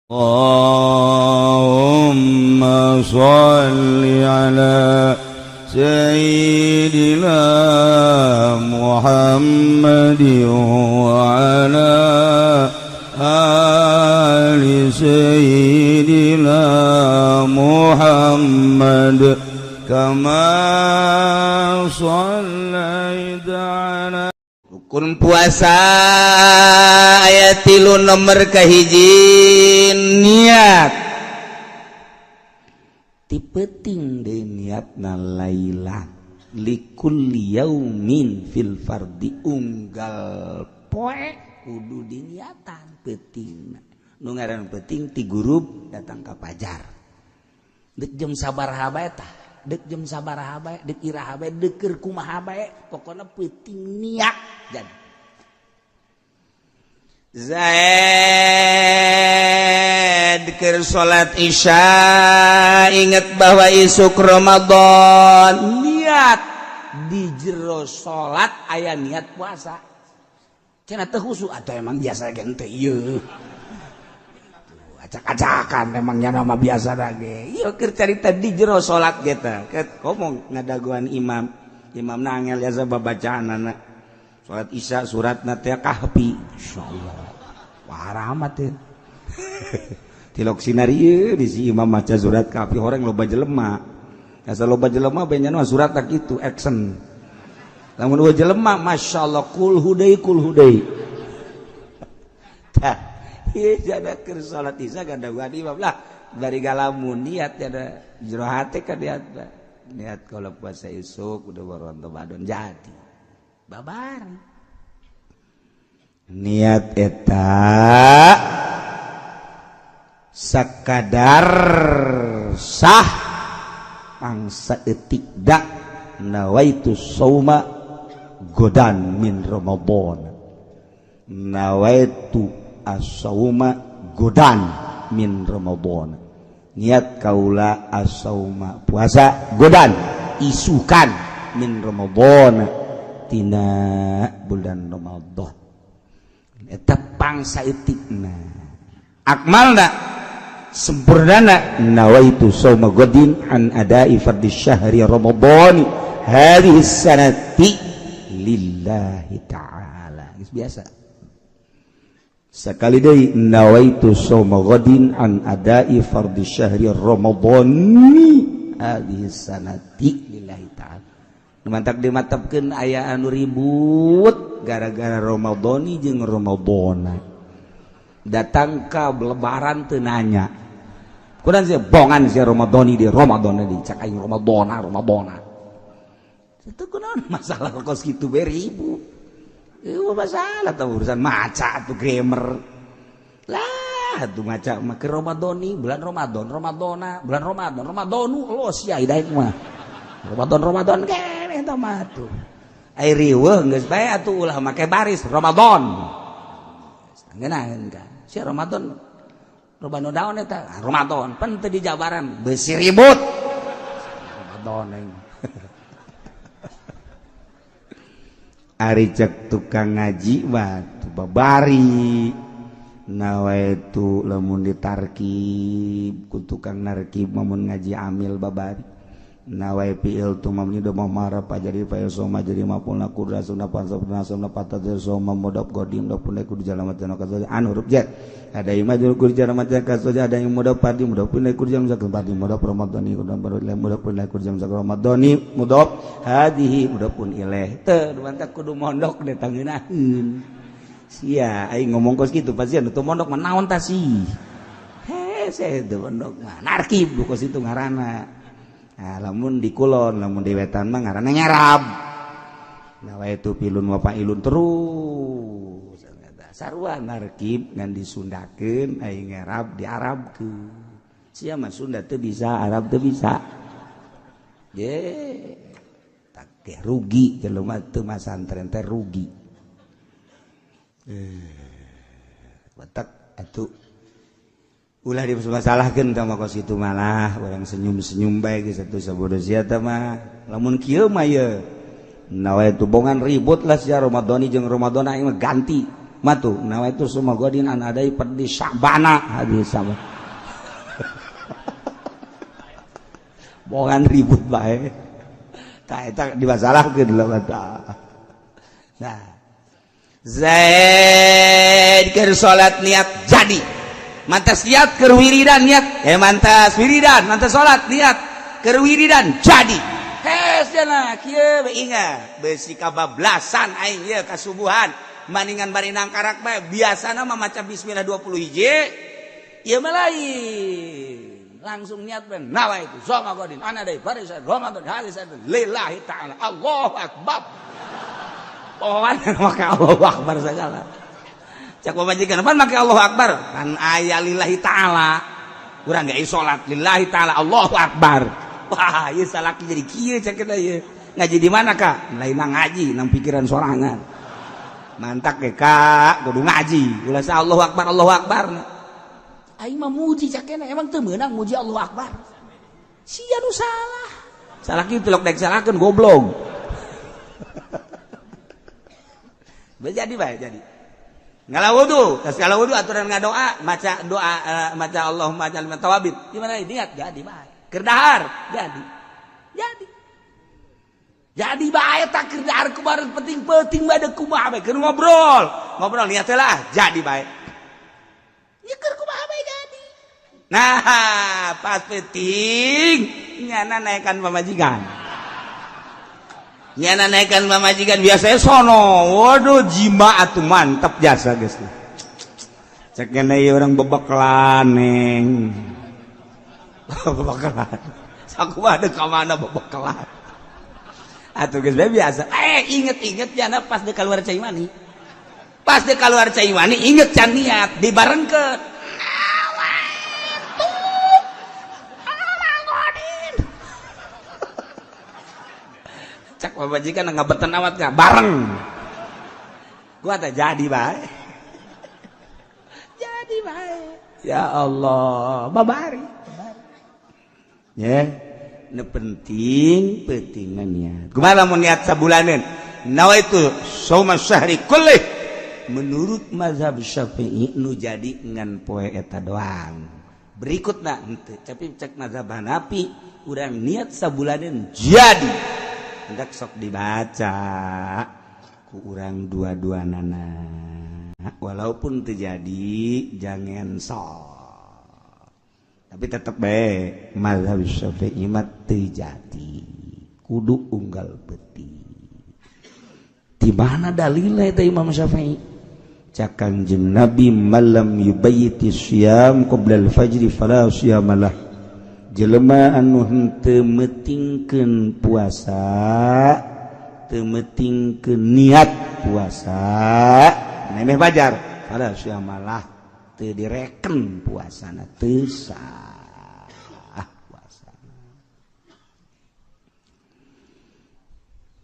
اللهم صل على سيدنا محمد وعلى آل سيدنا محمد كما صليت على Rukun puasa aya 3, nomor kahiji niat. Ti peuting deui niatna lailan likulli yaumin fil fardi, unggal poe kudu diniatan peuting. Nu ngaran peuting ti gurub datang ka pajar, dek jam sabaraha bae tah, dek jam sabaraha bae, dek iraha bae, dek keur kumaha bae, pokona peuting niat. Jadi Zaid keur salat Isya inget bahwa isuk Ramadan, niat di jero salat aya niat puasa. Cenah teu khusyuk atau emang biasa ge teu ieu. Acak-acakan emangnya nama biasa ge. Ieu keur carita di jero salat ge tah. Ngomong ngadaguan imam. Imam nangel biasa babacaanana. Salat Isya suratna teh Kahfi. Insyaallah. Wah, rahmat teh. Tilok sinar ieu di si imam maca surat Kahfi, orang loba jelema. Asa loba jelema benya mah surat tak kitu action. Lamun eueuh jelema, masyaallah, kulhu deui, kulhu deui. Tah, ieu jada keur salat Isya gadaguan imam lah bari galamun niat jada jero hate ka niat niat kalau puasa isuk udah baru Ramadan jadi babar Niat eta sakadar sah pangsa etik dak nawaitu sauma godan min Ramadan, nawaitu as-sauma godan min Ramadan, niat kaula as-sauma puasa godan isukan min Ramadan tina bulan Ramadan, eta pangsa etikna. Akmalna, sempurnana, nawaitu sauma godin an adai fardhi syahri Ramadan hadhihi sanati lillahi ta'ala. Geus biasa sekali deui, nawaitu sauma godin an adai fardhi syahri Ramadan hadhihi sanati lillahi ta'ala. Mantak dimatapkeun aya anu ribut gara-gara Ramadhani jeung Ramadhana, datang ka lebaran teu nanya kurang sih bongan si Ramadhani di Ramadhani di cak aing Ramadhana Ramadhana itu kunaon masalah kos kitu bae ribut. Itu masalah tuh urusan maca tuh grammar lah tuh, maca mah ke Ramadhani bulan Ramadan Ramadhana bulan Ramadan Ramadhanu los ya hidayah mah Ramadan Ramadan keneh eta mah tuh. Ai riweuh geus bae atuh, ulah make baris Ramadan ngeunaheun kan si Ramadan Ramadan daun eta. Ah, Ramadan pan teu dijabaran beusi ribut Ramadan aing. Ari cek tukang ngaji mah tuh babari nawaitu, lamun ditarkib ku tukang narkib mun ngaji amil babari nawai fi'il tu mamni do marah pa jadi fa soma jadi maful na kurra sunna pa sabna sunna pata soma mudaf qadim do pun ku jalan matan kasoja an huruf jar ada yang majrur ku jalan matan kasoja, ada yang mudaf padi mudaf pun ku jalan matan padi mudaf ramadhani mudaf mudaf pun ku jalan ramadhani mudaf hadihi mudaf pun ilaih teu mantak kudu mondok deh tangeunaheun sia. Aing ngomong kos kitu pasti anu teu mondok mah naon tah sih hese teu mondok mah narkib kos itu ngaranna. Nah, lamun di kulon, lamun di wetan mah ngaranna nyarab. Nawaitu filun wa fa'ilun terus. Sarua narkib ngan disundakeun, aing ngarab diarabkeun. Sia mah Sunda teu bisa, Arab teu bisa. Ye, tak rugi jelema teu masantren teh rugi. Batak atuh ulah dimasalahkeun tah mah kos kitu, malah urang senyum-senyum bae geus atuh sabodo sia teh mah. Lamun kieu mah ye nawaitu bongan ribut lah sia Ramadhani jeung Ramadan, aing mah ganti. Matu nawaitu suma godin an adai perdi Sya'bana hadis sama. Bohongan ribut bae. Tah eta dimasalahkeun lah tah. Nah, Zaid keur salat niat jadi. Mantas niat keur wiridan niat. Mantas wiridan, mantas salat niat keur wiridan jadi. Hes cenah kieu we ingat, beusi kabablasan aing ieu kasubuhan. Maningan bari nangkarak bae biasana mah maca bismillah 20 hiji. Ieu mah lain. Langsung niat ben nawaitu soma godin ana dai farisa Ramadan hadis lillahi ta'ala Allahu akbar. Pohoan make Allahu akbar segala. Cak pamajikan pan make Allahu akbar kan aya lillahi ta'ala. Urang ge salat lillahi ta'ala Allahu akbar. Wah, ieu salaki jadi kieu cak kita ieu. Ngaji di mana Kak? Lain ngaji nang pikiran sorangan. Mantak ge Kak, kudu ngaji. Ulah sa Allahu akbar Allahu akbar. Aing mah muji cakena emang teu meunang muji Allahu akbar. Sia nu salah. Salah kieu tilok daek salahkeun goblok. Jadi bae jadi. Ngala wudu, tas ngala wudu aturan ngadoa, maca doa maca Allahumma ij'alni minat tawabin. Gimana niat jadi bae. Keur dahar jadi. Jadi. Jadi bae tak keur dahar kumaha penting-penting bae deuk kumaha bae keur ngobrol. Ngobrol niat lah jadi bae. Ya keur kumaha bae jadi. Nah, pas penting nyana naikkan pamajikan. Nyana naikkan pamajikan biasanya sono. Waduh jima atuh mantap jasa geus. Cek ngene ieu urang bebekelan neng. Bebekelan. Sakumaha deuk ka mana bebekelan. Atuh geus bae biasa. Inget-inget nyana pas deuk keluar cai mani. Pas deuk keluar cai mani inget can niat dibarengkeun. Cak pamajikan ngabeten amat nggak bareng gua tak jadi bae jadi bae ya Allah babari ya nu penting pentingan niat kumaha lamun niat sabulaneun nawaitu shauma syahri kullih menurut mazhab Syafi'i nu jadi ngan poe eta doang berikutna henteu tapi cek mazhab Hanafi urang niat sabulaneun jadi hendak sok dibaca ku urang dua-dua nana walaupun terjadi jangan sok tapi tetep bae mazhab Syafi'i mah teu jadi kudu unggal beti di mana dalilnya eta Imam Syafi'i cak Kanjeng Nabi malam yubayyiti syiyam qabla al-fajri fala syiyamalah. Jelema anu henteu metingkeun puasa, teu metingkeun niat puasa, nemeh fajar, fala syamalah teu direken puasana teu sah puasa.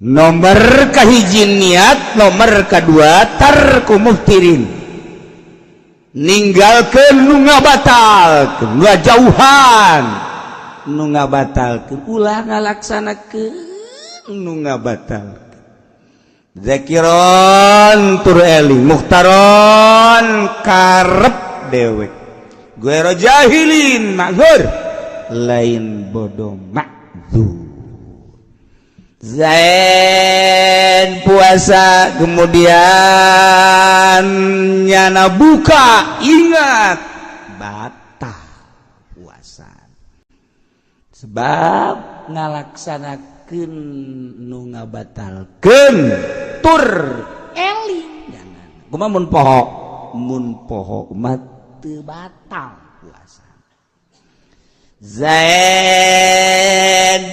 Nomor kahiji niat, nomor kadua tarku muftirin. Ninggalkeun nu ngabatalkeun, ngajauhan nu ngabatalkeun ulah ngalaksanakeun nu ngabatalkeun. Zakiron tur eling muhtaron karep dewek guero jahilin makzur lain bodoh makzur. Zain puasa kemudian nyana buka ingat batal puasa sebab ngalaksanakeun nu ngabatalkeun tur eling kumaha mun poho mah teu batal puasa. Zaid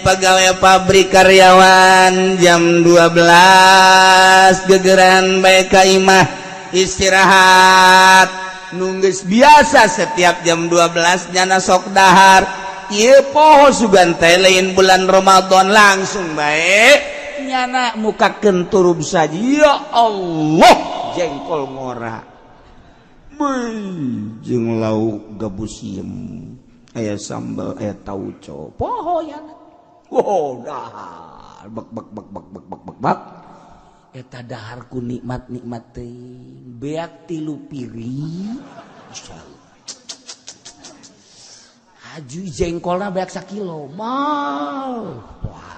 pegawai pabrik karyawan jam 12 gegeran bae ka imah istirahat nunggus biasa setiap jam 12 nyana sok dahar ieu poho sugan teh lain bulan Ramadan langsung bae nyana mukakeun turub saja ya Allah jengkol ngora beuh jeung lauk gabus siem aya sambal aya tauco poho ya. Wow, dah bek bek bek bek bek bek bek bek. Eta dahar ku nikmat-nikmat teuing beak 3 piring. Masyaallah. Haju jengkolna beak sakilo. Mau. Wah.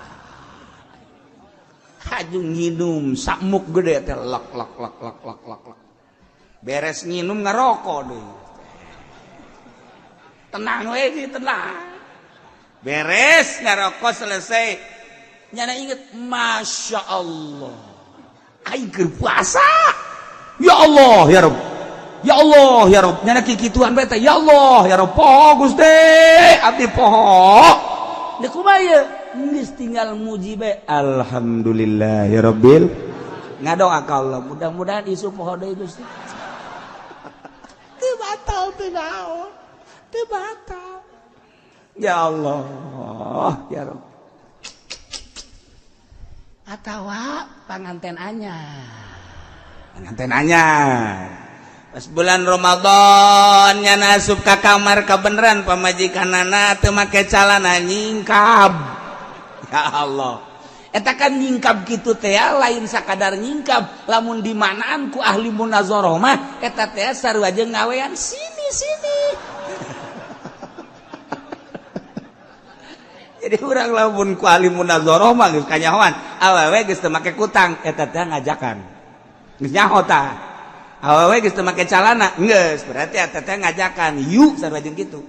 Haju nginum sakmuk gede teh lak lak lak lak lak lak lak. Beres nginum ngerokok deh. Tenang we, tenang. Beres ngerokok selesai. Nyana inget, Masya Allah. Aing keur puasa. Ya Allah, ya Rabb. Ya Allah, ya Rabb. Nyana kikituan bae teh. Ya Allah, ya Rabb. Poho Gusti, abdi poho. Deuk kumaha ieu? Geus tinggal muji bae. Alhamdulillah ya Rabbil. Ngadoa ka Allah, mudah-mudahan isu poho deui Gusti. Teu batal teu naon. Teu batal. Ya Allah, ya Rabb. Atawa panganten anyar. Panganten anyar. Pas bulan Ramadan nya asup ka kamar kabeneran pamajikanana teu make calana nyingkab. Ya Allah. Eta kan nyingkab kitu teh lain sakadar nyingkab, lamun dimanaan ku ahli munazarah mah eta teh sarua jeung ngawean sini-sini. Jadi urang lamun ku ahli munazarah mah geus kanyahoan, awewe geus teu make kutang, eta teh ngajakan. Geus nyaho tah. Awewe geus teu make calana, geus berarti eta teh ngajakan, yuk sarua jeung kitu.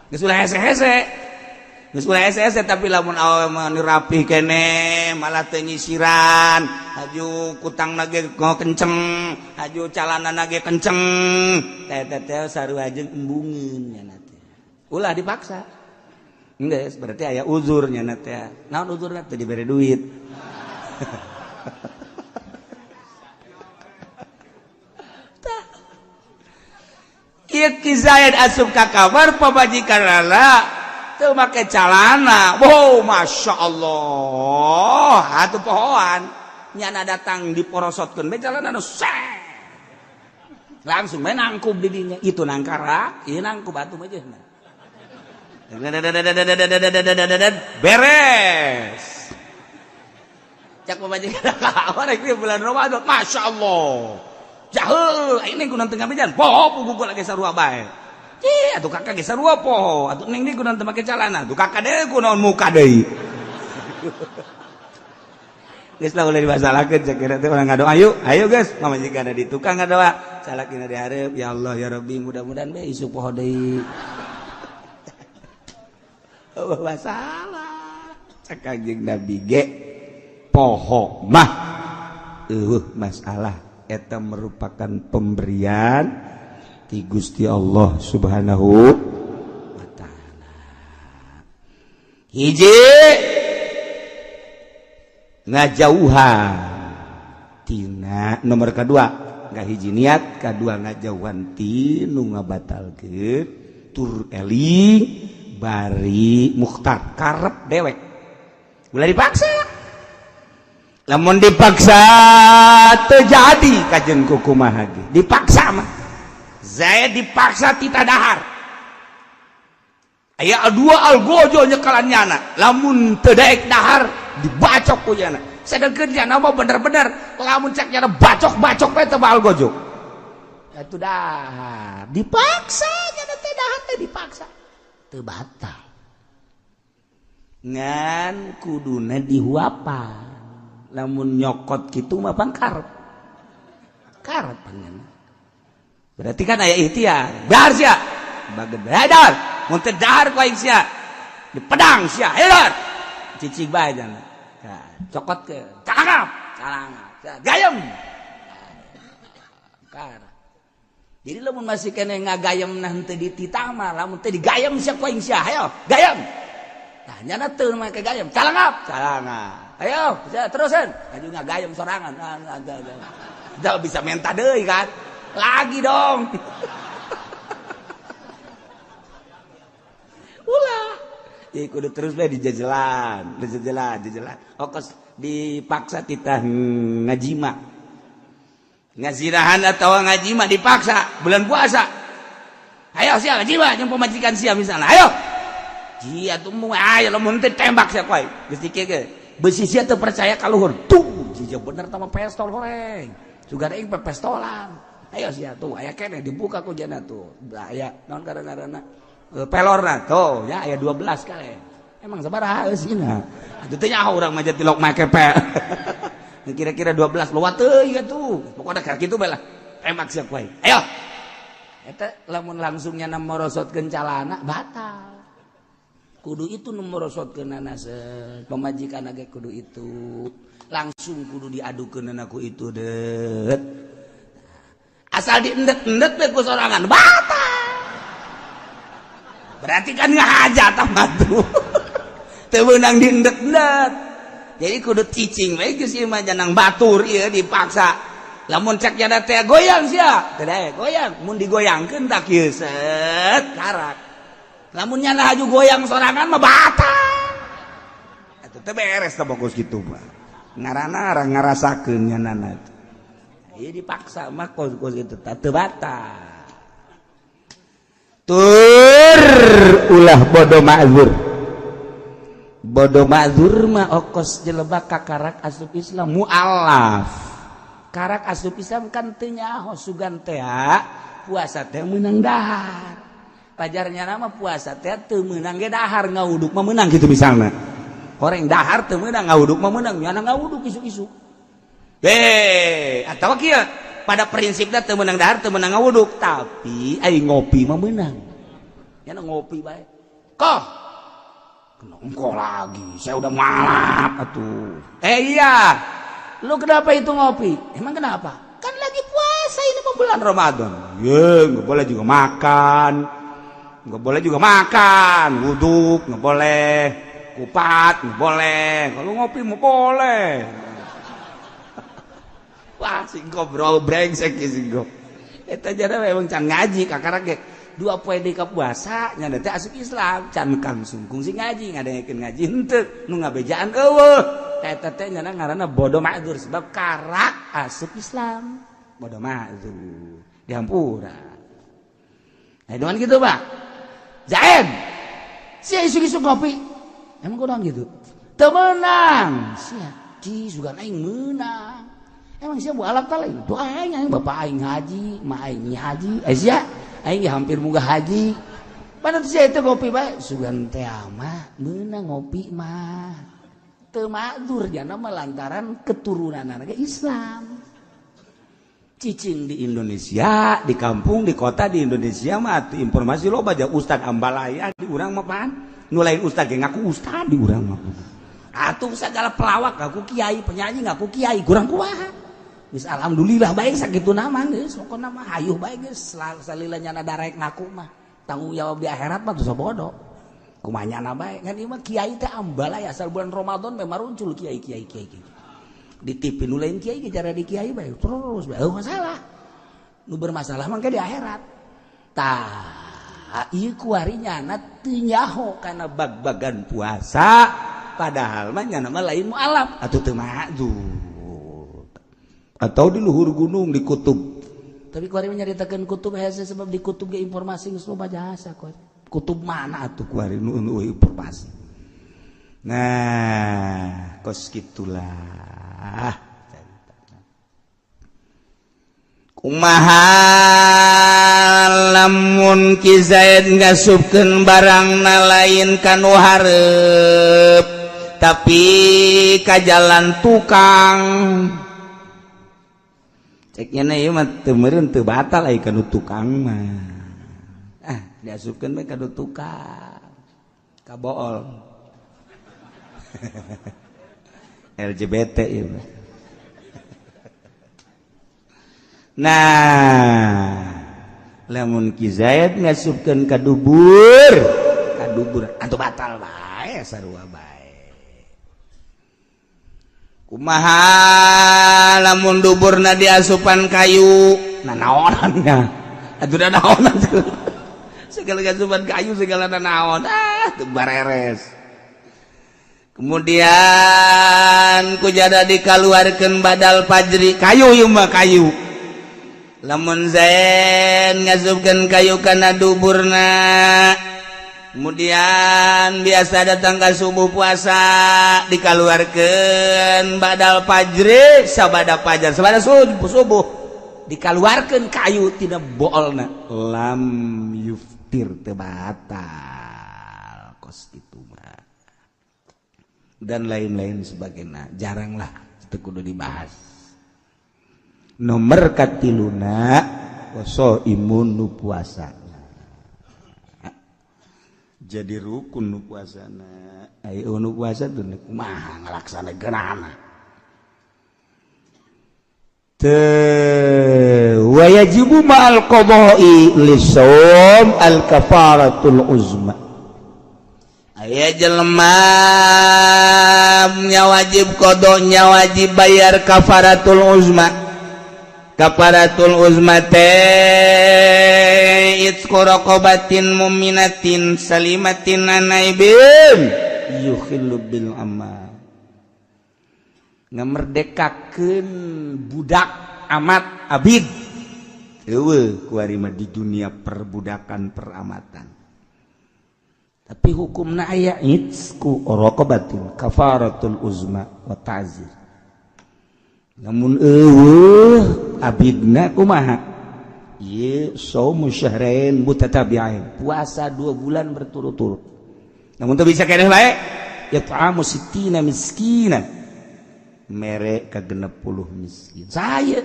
Geus ulah hese-hese. Geus ulah hese-hese tapi lamun awewe mah nu rapih keneh, malah teu nyisiran, haju kutangna ge kenceng, haju calanana ge kenceng, eta teh sarua jeung embungeun nya teh. Ulah dipaksa. Geus berarti aya uzurnya na teh. Naon uzurna teh dibere duit. Tah. Ieu Ki Zaid asup ka kamar pamajikanana teu make calana. Wow, Masya Allah. Atuh pohoan. Nyana datang diporosotkeun bae calana nu langsung bae nangkub di dinya. Itu nangkara, ieu nangkub atuh mah jeung. Beres. Cak pamajikan ka rek bulan Ramadan, Masya Allah. Jahul, ini kunaon teu ngabejan. Poho puguh lagi sarua bae. Ih, atuh kakak ge sarua poho. Atuh neng deui kunaon teu make calana. Atuh kakak deui kunaon muka deui. Geus lah ulah dimasalahkeun cek kira teh urang ngadoa ayo, ayo geus. Pamajikan di tukang ngadoa. Salakina dihareup, ya Allah ya Rabbi mudah-mudahan bae isuk poho deui. Masalah cek Kanjeng Nabi ge poho mah eueuh masalah eta merupakan pemberian ti Gusti Allah Subhanahu wa taala. Hiji ngajauhan tina nomor kedua nggak hiji niat kedua ngajauhan ti nu ngabatalkeun tur eling bari mukhtar karep dewek ulah dipaksa lamun dipaksa terjadi kajen kukumaha ge dipaksa mah Zaid dipaksa tita dahar aya dua algojo nyekalan nyana lamun teu daek dahar dibacok ku nyana sedengkeun nyana mah bener-bener lamun cek nyana bacok-bacok bae teu algojo atuh dahar dipaksa nyana teh dahar teh dipaksa teu batal ngan kuduna dihuapan lamun nyokot kitu mah pang karep karep pangan berarti kan aya ikhtiar dahar sia bageun dahar mun teu dahar ku aing sia di pedang sia ayo dahar cicing bae jangan cokot ke calangap calangap gayem kar. Jadi lamun masih kene ngagayem nah henteu dititah mah lamun teu digayem sia ku aing sia ayo gayem. Tah nyana teu make gayem calangap calangap. Ayo terusan aju ngagayem sorangan. Udah bisa minta deui kan. Lagi dong. Ulah. Jadi kudu terus bae dijajalan, dijajalan, dijajalan. Okos dipaksa titah ngajima. Ngazirahan atau ngajima dipaksa bulan puasa. Ayo sia ngajima jeung pamajikan sia misalnya. Ayo. Jia tuh mu ayo lamun teu tembak sia koe. Geus dikir ge. Beusi sia teu percaya ka luhur. Tuh Jijak bener tama pestol goreng. Sugan aing pepestolan. Ayo sia tuh aya keneh dibuka ku jana tuh. Aya naon ngaranna? Pelorna tuh ya aya 12 kali. Emang sabaraha eusina? Atuh teh nyaho urang mah tilok make pe. Kira-kira 12 loba teuing atuh. Pokona ka kitu bae lah. Emak siap wae. Ayo. Eta lamun langsungnya na morosotkeun calana batal. Kudu itu nu morosotkeunana pamajikan ge kudu itu. Langsung kudu diadukeunana ku itu deut. Asal diendet-endet we ku sorangan batal. Berarti kan ngahaja tambah tuh. Teu meunang diendet-endet. Jadi kudu cicing we geus ieu mah janang batur ieu dipaksa. Lamun cek jana teh goyang sia, teu daek goyang, mun digoyangkeun tak kieu set karak. Lamun nyana haju goyang sorangan mah batal. Atuh teu beres teh bagus kitu mah. Ngaranna arang ngarasakeun nyanana teh. Ieu dipaksa mah kos-kos kitu teh teu batal. Tur ulah bodoh ma'zur. Bodoh ma'zur mah okos jelema kakarak asup Islam mualaf. Karak asup Islam kan teu nyaho sugan teh puasa teh meunang dahar. Pajarnya nama puasa teh teu meunang ge dahar ngawuduk mah meunang gitu misalna. Horeng dahar teu meunang ngawuduk mah meunang nyana ngawuduk isuk-isuk. Atawa kieu pada prinsipnya teu meunang dahar teu meunang ngawuduk tapi ai ngopi mah meunang. Nyana ngopi bae. Koh nongko lagi, saya udah malap atuh. Iya, lu kenapa itu ngopi? Emang kenapa? Kan lagi puasa ini mau bulan Ramadan. Ye, nggak boleh juga makan, nggak boleh juga makan, wuduk nggak boleh, kupat nggak boleh. Kalau ngopi mau boleh. Wah, singko bro, brengsek ya singko. Eta jada memang can ngaji kakarak ge. Dua poe deui ka puasa nya teh asup Islam can kang sungkung sing ngaji ngadengekeun ngaji henteu nu ngabejaan eueuh eta teh nya ngaranna bodoh ma'dzur sebab karak asup Islam bodoh ma'dzur dihampura. Nah dengan gitu Pak Zaid sia isuk-isuk ngopi emang kurang gitu teu meunang sia di sugan aing meunang emang sia mualaf ta lain tuh aing aing bapak aing haji ma aing haji eh sia aing hampir munggah haji padahal sia itu ngopi bae sugan teh mah meunang ngopi mah teu ma'dzur jana mah lantaran keturunan anak Islam cicing di Indonesia di kampung di kota di Indonesia mah atuh informasi loba aja ustad ambalaya di urang mah pan nu lain ustad ge ngaku ustad di urang mah atuh segala pelawak ngaku kiai penyanyi ngaku kiai kurang kumaha geus alhamdulillah baik sakitu nama geus pokona mah hayuh bae geus salila nyana darek ngaku mah tanggung jawab di akhirat mah dosa bodoh kumaha nyana bae ngan ieu mah kiai teh ambalaya asal bulan Ramadan memang muncul kiai kiai kiai kiai di TV nu lain kiai ge cara di kiai bae terus bae eueuh masalah nu bermasalah mah di akhirat tah ieu kuari nyana teu nyaho kana bag-bagan puasa padahal mah nyana mah lain mualaf atuh teu ma'dzur atau di luhur gunung di kutub tapi kuari nyaritakeun kutub hese sebab di kutub ge informasi geus loba jasa kuari kutub mana atuh kuari nu nu informasi nah kos gitulah kumaha lamun Ki Zaid ngasupkeun barangna lain kanu hareup tapi ka jalan tukang ceknya na ieu mah teu meureun teu batal ai kanu tukang mah ah diasupkeun bae kanu tukang kabool LGBT ieu mah. Nah lamun Ki Zaid ngasupkeun ka dubur atuh batal bae sarua bae kumaha lamun duburna diasupan kayu nanaonannya atuh nanaonan segala asupan kayu segala nanaon ah teu bareres kemudian kujada dikaluarkeun badal fajri kayu ieu mah kayu lamun Zaid ngasupkeun kayu kana duburna Kemudian biasa datang ke subuh, puasa dikaluarkeun badal fajri, sabada fajar, sabada subuh, subuh dikaluarkeun kayu tina boolna, lam yuftir, teu batal kos kitu mah dan lain-lain sebagainya. Jaranglah, itu kudu dibahas. Nomor katiluna, imun, nu puasa jadi rukun. Nu puasana, ayo, nu puasa tuh kumaha ngalaksanakeunana teu? Wayajibu ma'al qada'i lisawm al kafaratul uzma. Aya jelema nya wajib qadanya, wajib bayar kafaratul uzma. Kafaratul uzma teh itqu raqabatin mu'minatin salimatin an aibin yukhillu bil amal, ngamerdekakeun budak amat, abid. Eueuh kuari mah di dunia perbudakan, peramatan, tapi hukumna aya itqu raqabatin, kafaratul uzma wa ta'zir. Namun eueuh abidna kumaha? Ieu saumu syahrain mutatabi'ain, puasa 2 bulan berturut-turut. Namun teu bisa keneh bae, it'amu sittina miskina, mere ka 60 miskin. Saya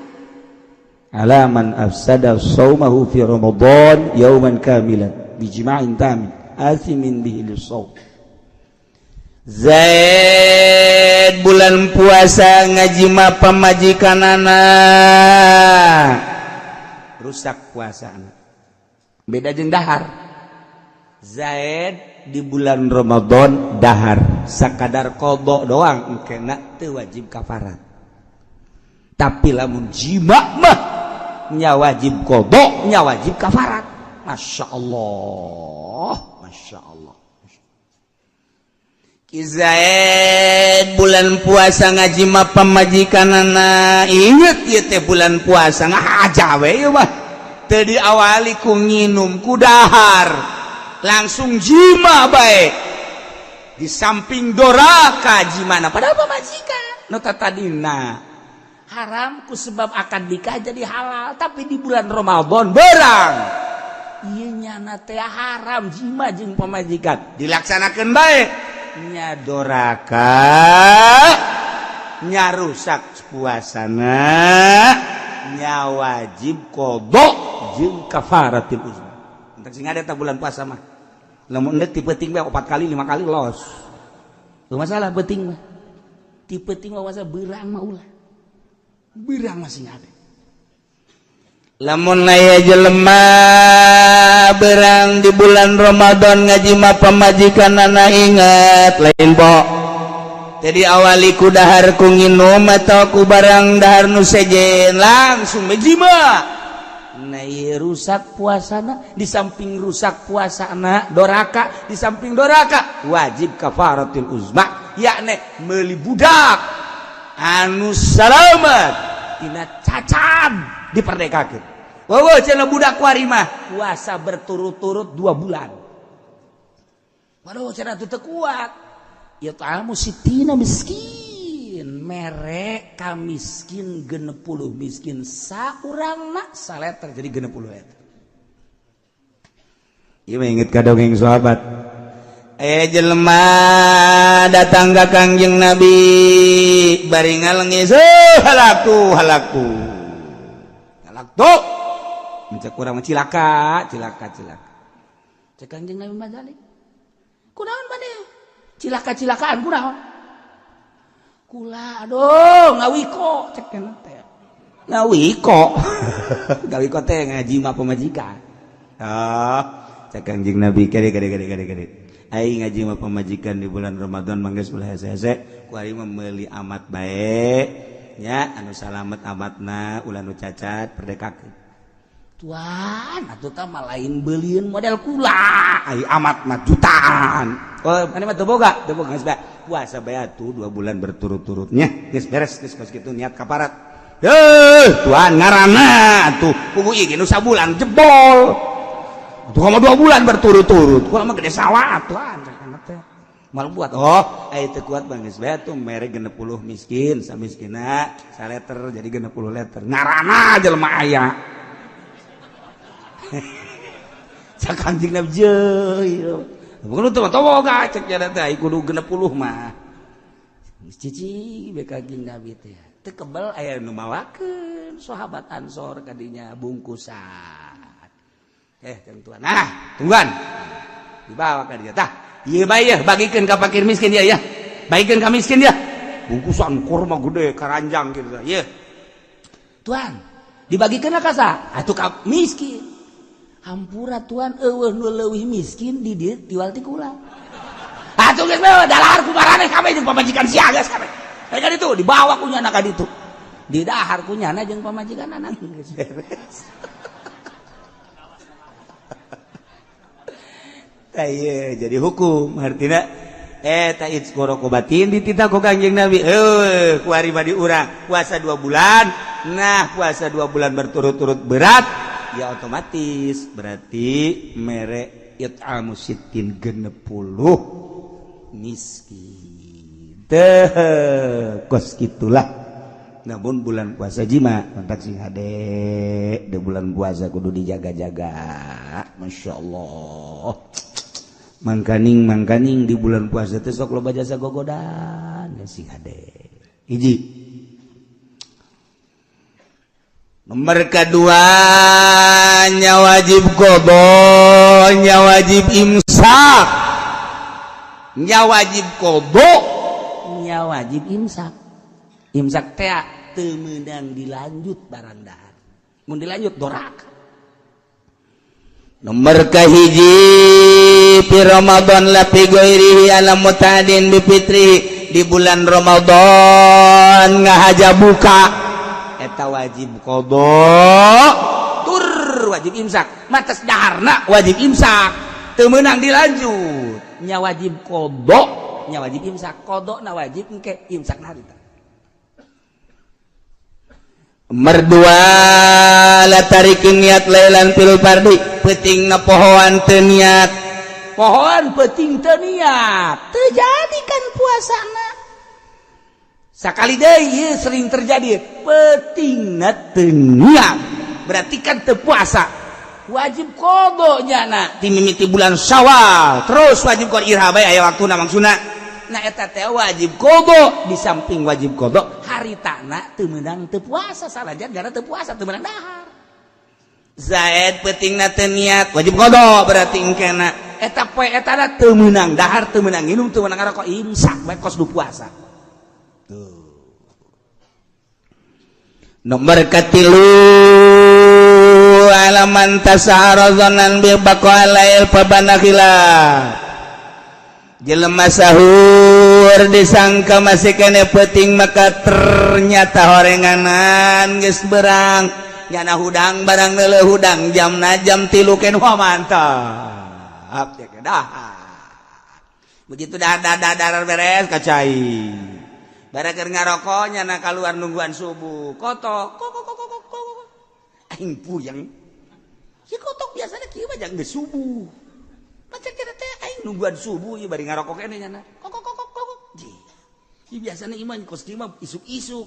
ala man afsada saumahu fi Ramadan yauman kamilan bijima'in tamin asimin bihi lisawm. Zaid bulan puasa ngajima pamajikanana, rusak puasa. Beda jeung dahar. Zaid di bulan Ramadan dahar sakadar qadha doang, kena teu wajib kafarat. Tapi lamun jima mah nya wajib qadha, nya wajib kafarat. Masya Allah, Masya Allah. Zaid bulan puasa ngajima pamajikanana, inget ieu teh bulan puasa, ngahaja we ieu mah, teu diawali ku nginum, ku dahar, langsung jima bae. Di samping doraka jimana, padahal pamajikan nu tadina haram, ku sebab akad nikah jadi halal, tapi di bulan Ramadan berang ieu nyana teh haram jima jeung pamajikan, dilaksanakeun bae, nya doraka, nya rusak puasana, nya wajib qadha jeung kafaratil uzma. Entar sing ada bulan puasa mah, lamun endek ti peuting bae opat kali, lima kali, los. Teu masalah peuting mah, ti peuting mah masa, beurang mah ulah, beurang masih ada. Lamun aya jelema berang di bulan Ramadan ngajima pamajikanana, ingat lain bo, jadi awali ku dahar, ku nginum atau ku barang dahar nu sejen, langsung ngajima. Nah, rusak puasana. Di samping rusak puasana, doraka. Di samping doraka, wajib kafaratul uzma, yakni meuli budak anu salamat tina cacat, diperdekakeun. Wow, cenah budak kuari mah puasa berturut-turut 2 bulan. Waduh, cenah teu kuat. Ya ta'amu sittina miskin, mere ka miskin 60 miskin, saurangna saleter jadi 60 liter. Ieu mah inget ka dongeng sahabat. Eh, jelema datang ka Kangjeng Nabi bari ngalengis, "Oh, halaktu, halaktu, halaktu." Mencek urang mah cilaka, cilaka, cilaka. Cek Kangjeng Nabi mazalik, "Kunaon maneh cilaka-cilakaan, kunaon?" "Kula aduh ngawiko," cek teh. Ngawiko, ngawiko teh ngaji mah pamajikan. Ah, cek Kangjeng Nabi, "Kade, kade, kade, kade, kade. Aing ngaji mah pamajikan di bulan Ramadan mangges ulah hese-hese, ku aing mah meuli amat bae nya, anu salamet amatna, ulah nu cacat, perdekakeun." "Tuan, atuh tah mah lain beulieun model kula, ai amat mah jutaan." "Oh, mana mah teu boga, teu boga, geus bae. Puasa bae atuh 2 bulan berturut-turutnya. Geus beres, geus kos kitu niat kaparat." "Heuh, tuan, ngaranna atuh pugu ieu nu sabulan jebol." Tuh mah 2 bulan berturut-turut. Kula mah gede sawah atuh teh. Mal buat oh aya teu kuat bang geus bae tuh mere 60 miskin samiskina saleter jadi 60 liter. Ngarana jelema aya. Cak Kanjeng Nabi jeuh. Bukan teu boga cek nya teh kudu 60 mah. Cici be Kanjeng Nabi teh. Teu kebel aya nu mawakeun sahabat Ansor kadinya bungkusan. Tentuan. Nah, tungguan. Dibawa ka dia. Tah, ieu bae yeuh bagikeun ka fakir miskin ya ya. Bagikeun ka miskin ya. Bungkusan kurma gede karanjang gitu. Ieu. Tuan, dibagikeun ka saha? Atuh ka miskin. Hampura tuan eueuh nu leuwih miskin di dieu tiwal ti kula. Atuh geus bae dalahar ku maraneh kabeh jeung pamajikan sia geus kabeh. Ka ditu dibawa ku nyana ka ditu. Didahar ku nyana jeung pamajikan anak geus beres. Jadi hukum artinya batin dititah ku Kanjeng Nabi kuari badi urang puasa 2 bulan. Nah puasa 2 bulan berturut-turut berat ya otomatis berarti mere it'amu sittin 60 miskin teh kos gitulah. Namun bulan puasa jima kontak sing hade di bulan puasa kudu dijaga-jaga. Masya Allah. Mangkaning mangkaning di bulan puasa teh sok loba jasa gogodan ya sing hade. Hiji. Nomor kedua nya wajib qadha, nya wajib imsak. Nya wajib qadha, nya wajib imsak. Imsak teh teu meunang dilanjut barang dahar. Mun dilanjut doraka. Nomor kahiji fi Ramadan la fi ghairihi ala mutadin bi fitri di bulan Ramadan ngahaja buka eta wajib qadha tur wajib imsak matas daharna wajib imsak teu meunang dilanjut nya wajib qadha nya wajib imsak qadha na wajib engke imsak na harita. Merdua la tarikin niat lailan fil fardi peuting na pohoan teu niat pohoan peuting teu niat teu jadi kan puasana sakali deui sering terjadi peutingna teu niat berarti kan teu puasa wajib qadha nyana ti mimiti bulan Syawal terus wajib qadha irha bae aya waktuna maksudna. Nah eta teh wajib qadha di samping wajib qadha haritana teu meunang teu puasa sanajan gara teu puasa teu meunang dahar. Zaid peutingna teu niat wajib qadha berarti engkena eta poe etana teu meunang dahar teu meunang nginum teu meunang ngarokok imsak bae kos du puasa. Tuh. Nomor katilu alaman tasahara dzanan bi baqalail pabanakhila jelema sahur disangka masih kene peuting maka ternyata horenganan geus berang nyana hudang barang neuleuh hudang jamna jam 3 ken wah mantap ya dah. Begitu dah dah dah beres kacai barang keur ngarokok nyana kaluar nungguan subuh kotok kok kok kok kok kok aing puyeng si kotok biasanya kieu mah jang geus subuh macam kira teh aing nungguan subuh ieu bari ngarokok keneh nyana kok kok kok kok ji ieu biasana iman kos kieu mah isuk-isuk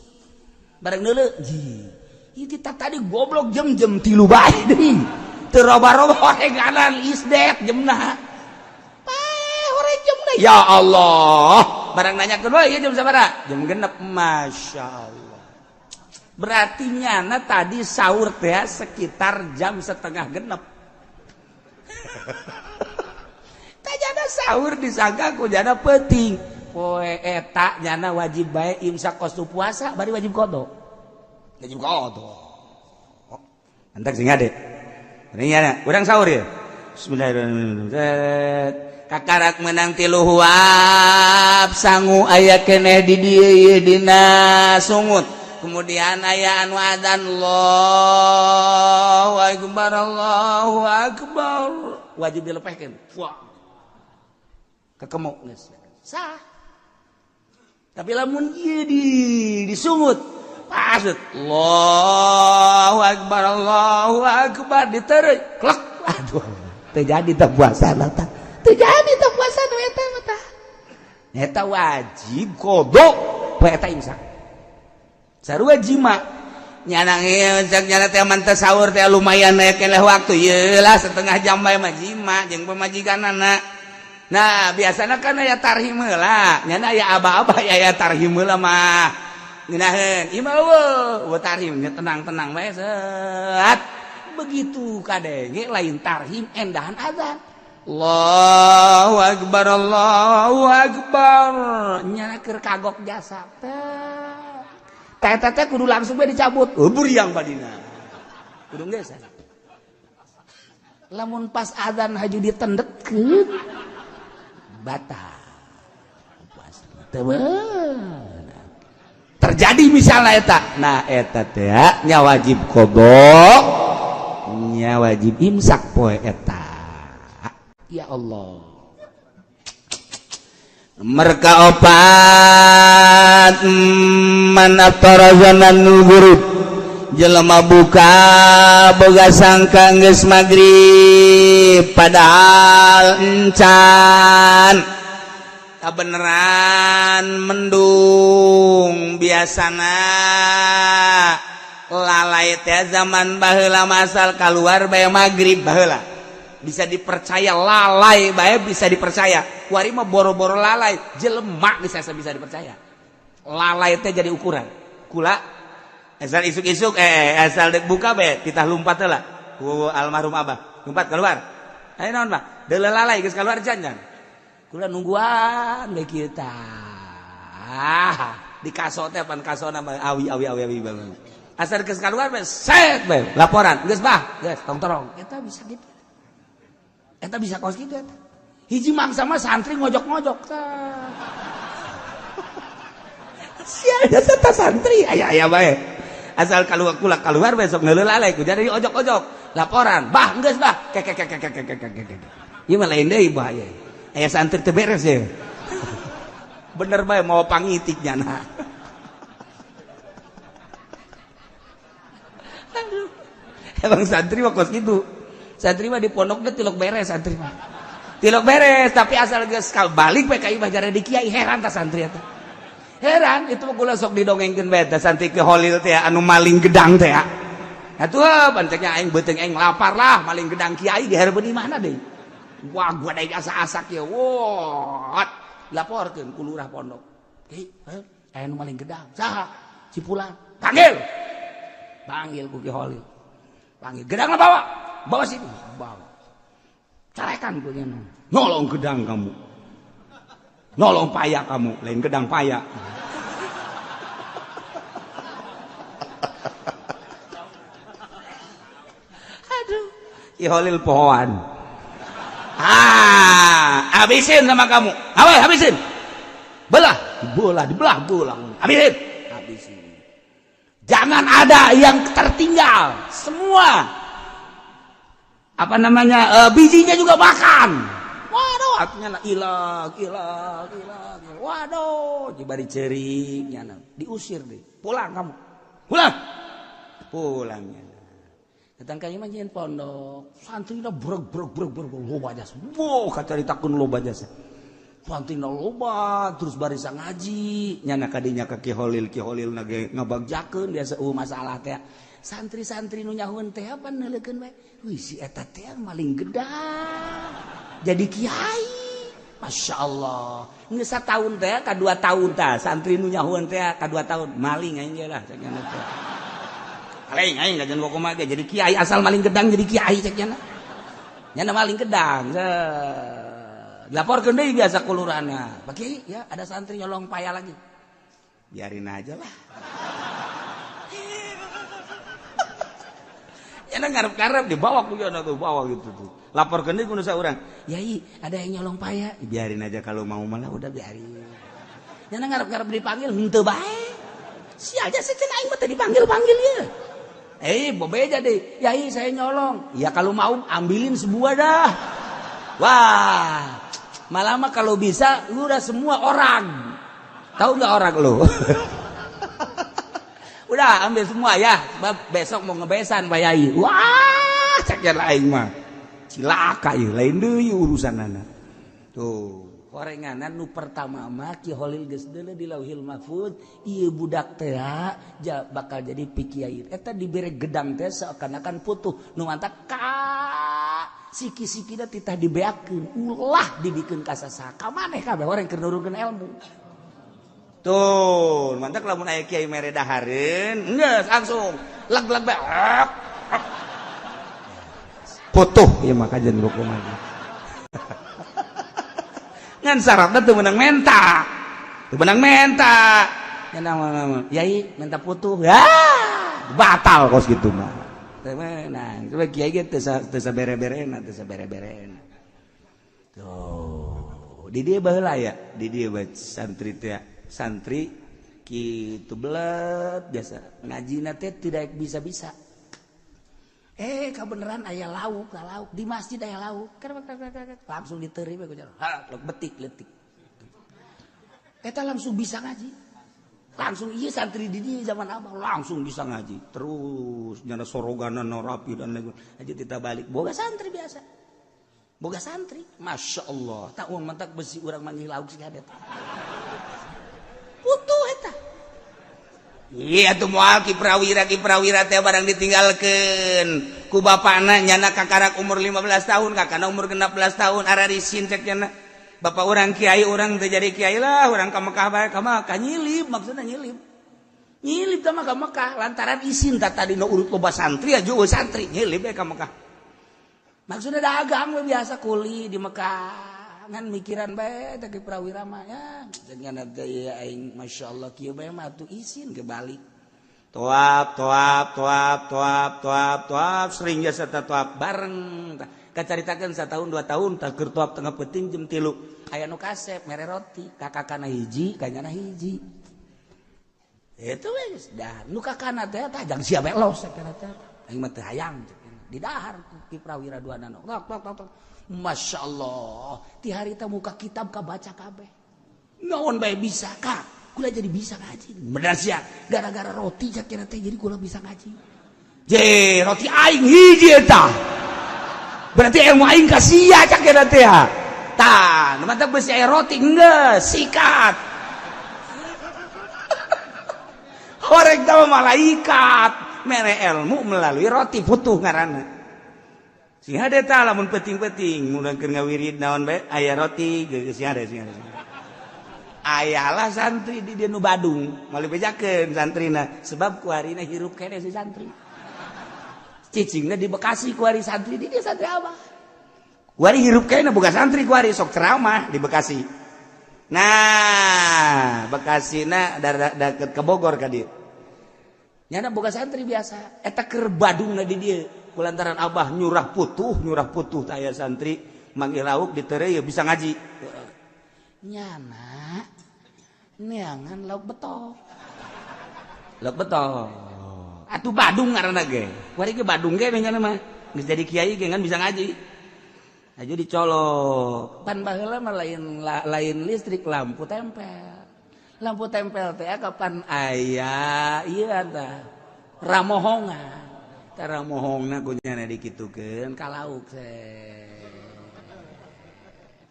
bareng neuleuh ji ieu kita tadi goblok jam-jam 3 bae deui teu roba-roba horenganan isdet jamna pae horeng jamna ya Allah barang nanyakeun we ieu jam sabaraha jam 6 Masya Allah berarti nyana tadi sahur teh sekitar jam 5:30. Jana sahur disangka ku jana peuting poe eta nyana wajib bae imsak kos puasa bari wajib qadha wajib qadha entak sing ade ini nyana urang sahur ya bismillahirrahmanirrahim kakarak menang 3 huap sangu aya keneh di dieu dina sungut kemudian aya anu adzan Allahu akbar Allahu akbar wajib dilepehkeun wah kekemuk geus sah. Tapi lamun ieu di disungut pas Allahu akbar Allahu akbar diteureuy klek aduh. Teu jadi tah puasa tah. Teu jadi tah puasa nu eta mah tah. Eta wajib qada poe eta imsak. Sarua jima. Nyana cek nyana teh man teh sahur teh lumayan aya keneh waktu ieu lah setengah jam bae mah jima jeung pamajikanana. Nah, biasana kan aya tarhim heula. Nyana aya aba-aba aya tarhim heula mah. Ngeunaheun, ieu mah eueuh tarhim nya tenang-tenang bae set. Begitu kadenge lain tarhim endahan azan. Allahu akbar Allahu akbar. Nyana keur kagok jasa teh. Teh teh kudu langsung bae dicabut. Oh, buriang badina. Kudu geus. Lamun pas azan haju ditendetkeun batal. Puasa teu terjadi misalnya eta. Nah eta teh nya wajib qada, nya wajib imsak poe eta. Ya Allah. Mereka opat man aftara zanan ghurub jelema buka boga sangka geus magrib padahal encan kabeneran mendung biasana lalai teh zaman baheula masal keluar bae magrib baheula bisa dipercaya lalai bae bisa dipercaya kuari mah boro-boro lalai jelema bisa bisa dipercaya lalai teh jadi ukuran kula asal isuk-isuk asal dek buka bae titah lumpat heula ku almarhum abah lumpat keluar ayo naon Pak deuleu lalai geus keluar can kula nungguan bae kieu tah di kaso teh pan kasona mah awi awi awi awi banget asal geus keluar bae set bae laporan geus bah geus tong torong eta bisa gitu eta bisa kos kitu eta hiji mangsa mah santri ngojok-ngojok tah sia eta santri aya aya bae asal keluar kula keluar besok ngeuleuh lalai ku jadi ojok-ojok laporan bah geus bah kek kek kek kek kek kek ieu mah lain deui bahaya aya santri teu beres ya bener bae mau pangitik nyana. Aduh emang santri mah kos kitu santri mah di pondok teh tilok beres santri mah tilok beres tapi asal geus balik bae ka imah jare di kiai heran tah santri eta heran itu mah kula sok didongengkeun bae tah santri ke Holil teh anu maling gedang teh atuh panceknya aing beuteung aing lapar lah maling gedang kiai dihareupeun di mana deui wah gua daek asa-asak ya wah laporkeun ku lurah pondok kiai aya nu maling gedang saha si fulan panggil panggil ku Ki Holil panggil gedangna bawa bawa sini bawa carekan ku nya nolong gedang kamu nolong paya kamu lain gedang paya. Aduh Ki Holil pohoan ah habisin sama kamu awas habisin belah bola dibelah bola habisin habisin jangan ada yang tertinggal semua apa namanya bijinya juga makan waduh artinya ilang ilang ilang waduh dibari cering nyana diusir deh pulang kamu pulang pulangnya datang ka imah nyieun pondok santrina breg breg breg breg loba jasa wow kacaritakeun loba jasa santrina loba terus barisa ngaji nyana kadinya ka Ki Holil Ki Holil na ge ngabagjakeun biasa masalah teh santri-santri nu nyahueun teh apa neuleukeun bae wih si eta teh maling gedang jadi kiai Masya Allah geus sataun teh ka 2 tahun tah santri nu nyahueun teh ka 2 tahun maling aing ge lah cek nya teh maling aing kajian kumaha ge jadi kiai asal maling gedang jadi kiai cek nya nya maling gedang dilaporkeun deui biasa ku lurahna Pak Kiai ya ada santri nyolong paya lagi biarin aja lah nyana ngarep-ngarep dibawa ku nya tuh bawa gitu tuh laporkeun deui ku nu saurang yai ada yang nyolong paya biarin aja kalau mau malah udah biarin nyana ngarep-ngarep dipanggil henteu bae sia aja cenah aing mah teu dipanggil-panggil ieu bobeja deh yai saya nyolong ya kalau mau ambilin sebuah dah wah malah mah kalau bisa lu udah semua orang tahu nggak orang lu udah ambil semua ya sebab besok mau ngebesan Pak Yai wah cek aing mah Cilaka ieu lain deui urusanana. Tuh, horenganan nu pertama mah Ki Holil geus deuleu di Lauhil Mahfuz, ieu budak teh bakal jadi pikiai. Eta dibere gedang teh seakan-akan putuh nu mantak ka siki-sikina titah dibeakeun, ulah dibikeun ka sasaha. Ka maneh kabeh orang keur nurunkeun ilmu. Tuh, mantak lamun aya kiai mere dahareun, geus langsung leg-leg bae. Putuh ieu mah kajian buku mah. Ngan syaratna teu meunang menta. Teu meunang menta. Ya nama yai minta putuh. Ya, batal kos kitu mah. Teu meunang. Coba kiai ge teu sabere-berena, teu sabere-berena. Tuh, di dieu baheula ya, di dieu bae santri teh. Santri kitu belet biasa ngajina teh tidak bisa-bisa. Kebenaran aya lauk, lauk di masjid aya lauk. Langsung diterima ku jalan. Ha, betik letik. Eta langsung bisa ngaji. Langsung iya santri di dieu zaman abah langsung bisa ngaji. Terus nyana soroganan rapi dan lain aja kita balik. Boga santri biasa. Boga santri, Masya Allah. Tak uang mentak besi urang manggil lauk sih ada. Putuh eta. Iya tuh moal Ki Prawira teh barang ditinggalkeun ku bapana nyana kakarak umur 15 tahun kakana umur 16 tahun ararisin cek nyana bapak urang kiai urang teh jadi kiai lah urang ka Mekah bae ka Mekah nyilip maksudna nyilip nyilip teh mah ka Mekah lantaran isin tah tadi nu urut loba santri aja eueuh santri nyilip bae ka Mekah maksudna dagang we biasa kuli di Mekah ngan mikiran bae teh Ki Prawira mah ya dengan teh aing masyaallah kieu bae mah atuh isin ke balik toap toap toap toap toap toap sering jasa toap bareng kacaritakeun satahun 2 tahun tah keur toap tengah peuting jam 3 aya nu kasep mere roti kakakana hiji kanyana hiji itu we geus dah nu kakana teh tah jang sia bae los sakana teh aing mah teu hayang di dahar Ki Prawira dua nano tok tok tok. Masya Allah ti harita muka kitab kabaca kabeh naon bae bisa ka kula jadi bisa ngaji bener sia gara-gara roti cak teh jadi kula bisa ngaji je roti aing hiji eta berarti ilmu aing ka sia cak teh tah nu mantap besi aya roti geus sikat horeg teh malaikat mere ilmu melalui roti putuh ngaranna. Sing hade tah lamun penting-penting mun keur ngawirid naon bae aya roti geus sing hade sing hade. Ayalah santri di dieu nu Badung, moal dibejakeun santrina sebab kuarina hirup keneh si santri. Cicingna di Bekasi kuari santri di dieu santri abah. Kuari hirup keneh boga santri kuari sok ceramah di Bekasi. Nah, Bekasina deket ke Bogor ka dieu. Nyana boga santri biasa eta keur Badungna di dieu. Kulantaran abah nyurah putuh taya santri manggil lauk ditere ya bisa ngaji. Nyana neangan lauk betok. Lauk betok. Atuh Badung ngaranna ge. Kuari ge Badung ge nyana mah. Geus jadi kiai ge ngan bisa ngaji. Aju dicolok. Pan baheula mah lain listrik lampu tempel. Lampu tempel teh kapan aya ieu tah ramohongan. Tara mohongna ku nyana dikitukeun ka lauk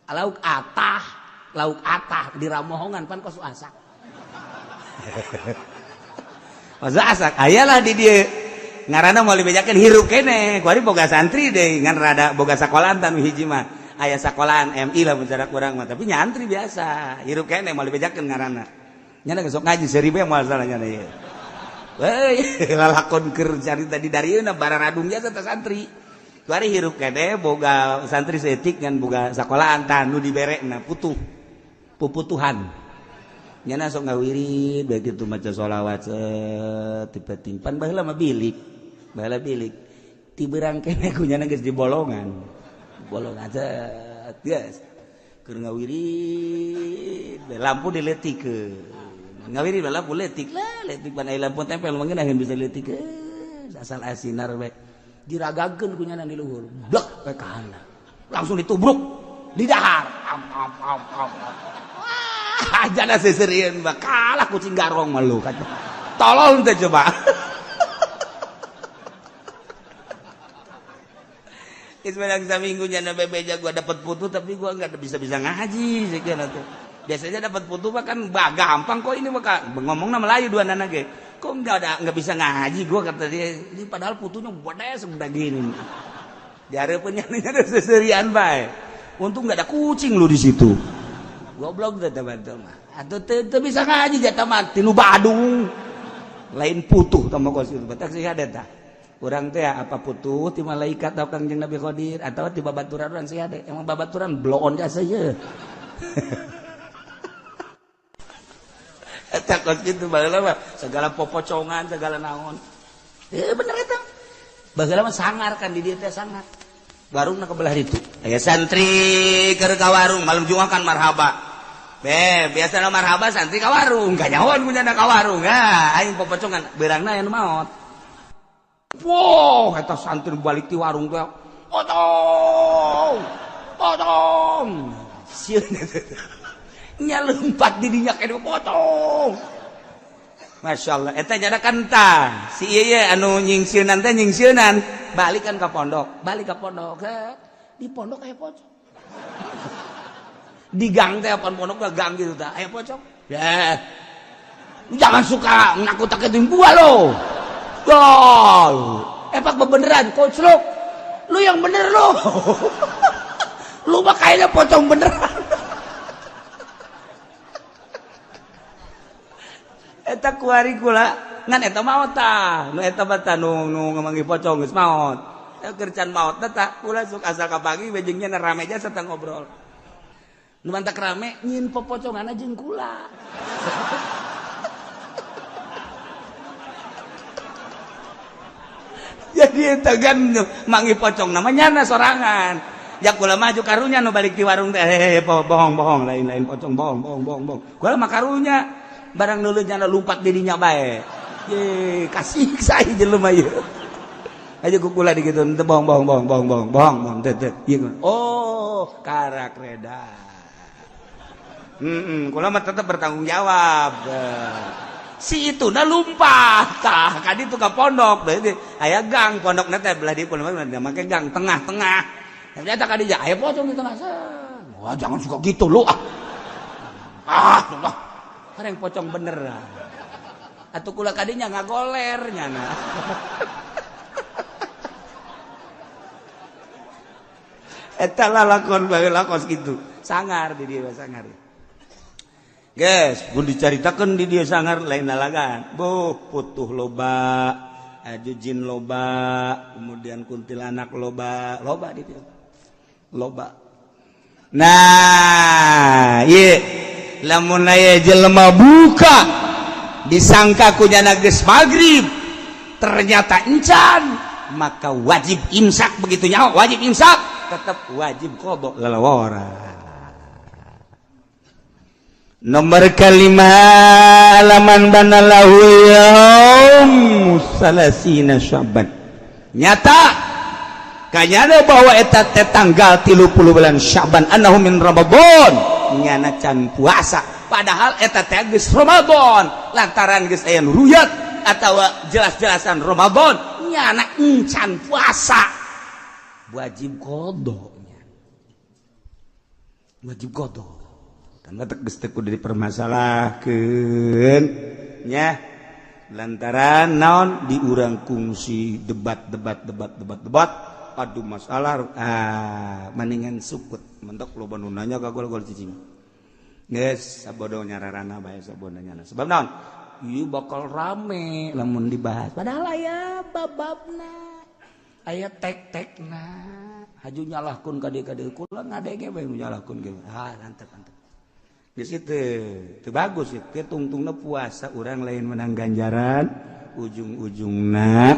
lauk atah di ramohongan pan kos asak. Kos asak ayalah di dieu ngaranna moal dibejakeun hirup keneh kuari boga santri deui ngan rada boga sakolahan tan hiji mah aya sakolahan MI lah mun cara kurang mah tapi nyantri biasa hirup keneh moal dibejakeun ngaranna nyana geus sok ngaji seribu moal salah nyana ieu. Weh, lalakon keur carita di darieuna bararadung jasa teh santri. Kuari hirup keneh boga santri seetik ngan boga sakolahan tah nu diberekna putuh. Puputuhan. Nyana sok ngawirid bae kitu maca sholawat tipe timpan baheula mah bilik. Baheula bilik. Ti beurang keneh ku nyana geus di bolongan. Bolongan set geus. Keur ngawirid lampu diletikeun. Ngawiri lampu letik lah letik pan aya lampu tempel mah ngeunaheun bisa letik asal asinar we diragakeun ku nyana di luhur blek we ka handap langsung ditubruk di dahar am am am am wah jana seserieun mah kalah kucing garong mah lu tolol teh coba. Geus menang saminggu nyana bebeja gua dapat putu tapi gua enggak bisa-bisa ngaji sekian atuh. Biasanya dapat putu mah kan gampang kok ini mah ngomongna Melayu dua nana ge. Kok enggak ada enggak bisa ngaji gua kata dia. Ini padahal putunya gede segede gini. Dihareupeun nya seserian bae. Untung enggak ada kucing lu di situ. Goblok teh teh mah. Atuh teu bisa ngaji jatah mah tinu Badung. Lain putuh tah mah kos itu. Batak sih ada tah. Urang teh apa putuh ti malaikat atau Kangjeng Nabi Khadir atau ti babaturan urang sih ada. Emang babaturan bloon jasa ye. Eta kos kitu baheula mah segala popocongan segala naon. Bener eta. Baheula mah sangar kan di dieu teh sangar. Warungna ke belah ditu. Aya santri keur ka warung malam Jumat kan marhaba. Be, biasana marhaba santri ka warung, kanyahoan kunyana ka warung. Ah, aing popocongan beurangna aya nu maot. Wow, eta santri balik ti warung teh. Otong. Potong. Sieun nya lompat di dinya kene potong. Masya Allah, eta nyada kan tah. Si ieu ye anu nyingsieunan teh nyingsieunan, balik kan ka pondok, balik ka pondok. Di pondok aya pocong. Di gang teh apaan pondok ke gang gitu tah, aya pocong. Ya. Jangan suka nakut-nakutin gua lo. Gol. Epak bebeneran, koclok. Lu yang bener lu. Lu mah kayaknya pocong beneran. Eta kuari kula ngan eta maot tah nu eta mah tah nu ngamanggih pocong geus maot. Keur can maot tah kula sok asa ka pagi bejengnya rame jasa tah ngobrol. Nu mantak rame nyin popocongan jeung kula. Jadi eta kan manggih pocong namanya nyana sorangan. Ya kula maju karunya nu balik di warung teh bohong-bohong lain-lain pocong bohong bohong bohong bohong. Kula mah karunya barang nulu nyana lumpat dirinya bae. Ye kasih saya jelema ieu. Aja ku kula dikitu teu bohong bohong bohong bohong bohong bohong bohong teu teu. Oh, karak reda. Kula mah tetep bertanggung jawab. Si itu na lumpat tah kadi tu ka pondok deui aya gang pondokna teh belah dieu pondok make gang tengah-tengah. Ternyata kadi aya pocong di tengah. Wah, jangan suka gitu lu ah. Ah, Allah. Kareng pocong bener. Atuh kula kadinya ngagoler nyana. Eta lalakon baheula kos kitu. Sangar di dieu sangar. Guys, pun dicaritakeun di dieu sangar lain lalagan. Buh, putuh loba, aju jin loba, kemudian kuntilanak loba, loba di dieu. Loba. Nah, ieu lamun aya jelema buka disangka ku nyana geus magrib, ternyata encan, maka wajib imsak begitu nyaho, wajib imsak, tetap wajib qada lalawara. Nomor kelima laman banalahu yaum salasina Syaban. Nyata kanyana bahwa eta teh tanggal 30 bulan Syaban annahu min Ramadan nyana can puasa padahal eta teh geus Ramadan lantaran geus aya nu ruyat atawa jelas-jelasan Ramadan nyana encan puasa wajib qadanya wajib qada. Tanda geus teu kudu dipermasalahkeun nya lantaran naon di urang kungsi debat debat debat debat debat aduh masalah ah mendingan sukut mentok loba nu nanya ka gol-gol cicing geus sabodo nyararana bae sabodo nyana sebab naon ieu bakal rame lamun dibahas padahal aya bababna aya tek-tekna haju nyalahkeun ka dieu kula ngadege bae nu nyalahkeun ge ah antep antep geus itu teu bagus itu tungtungna puasa urang lain menang ganjaran ujung-ujungna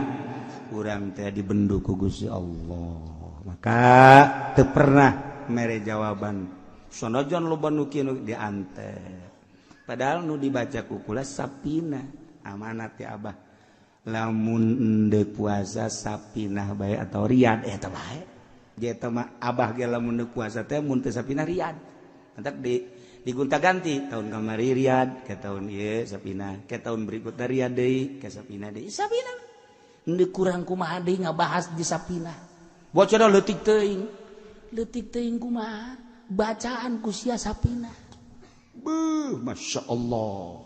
urang teh dibendu ku Gusti Allah maka teu pernah mere jawaban sanajan loba nu kieu diante padahal nu dibaca ku kula sapina amanat ya abah lamun endeu puasa sapinah bae atau riad eta bae eta mah abah ge lamun endeu puasa teh mun teu sapinah riad entak di digonta-ganti tahun kamari riad ke tahun ieu sapina ke tahun berikutna riad deui ke sapina deui sapina. Kurang kumaha deui ngabahas di sapina. Bocor leutik teuing. Leutik teuing kumaha? Bacaan ku sia sapina. Beuh, Masya Allah.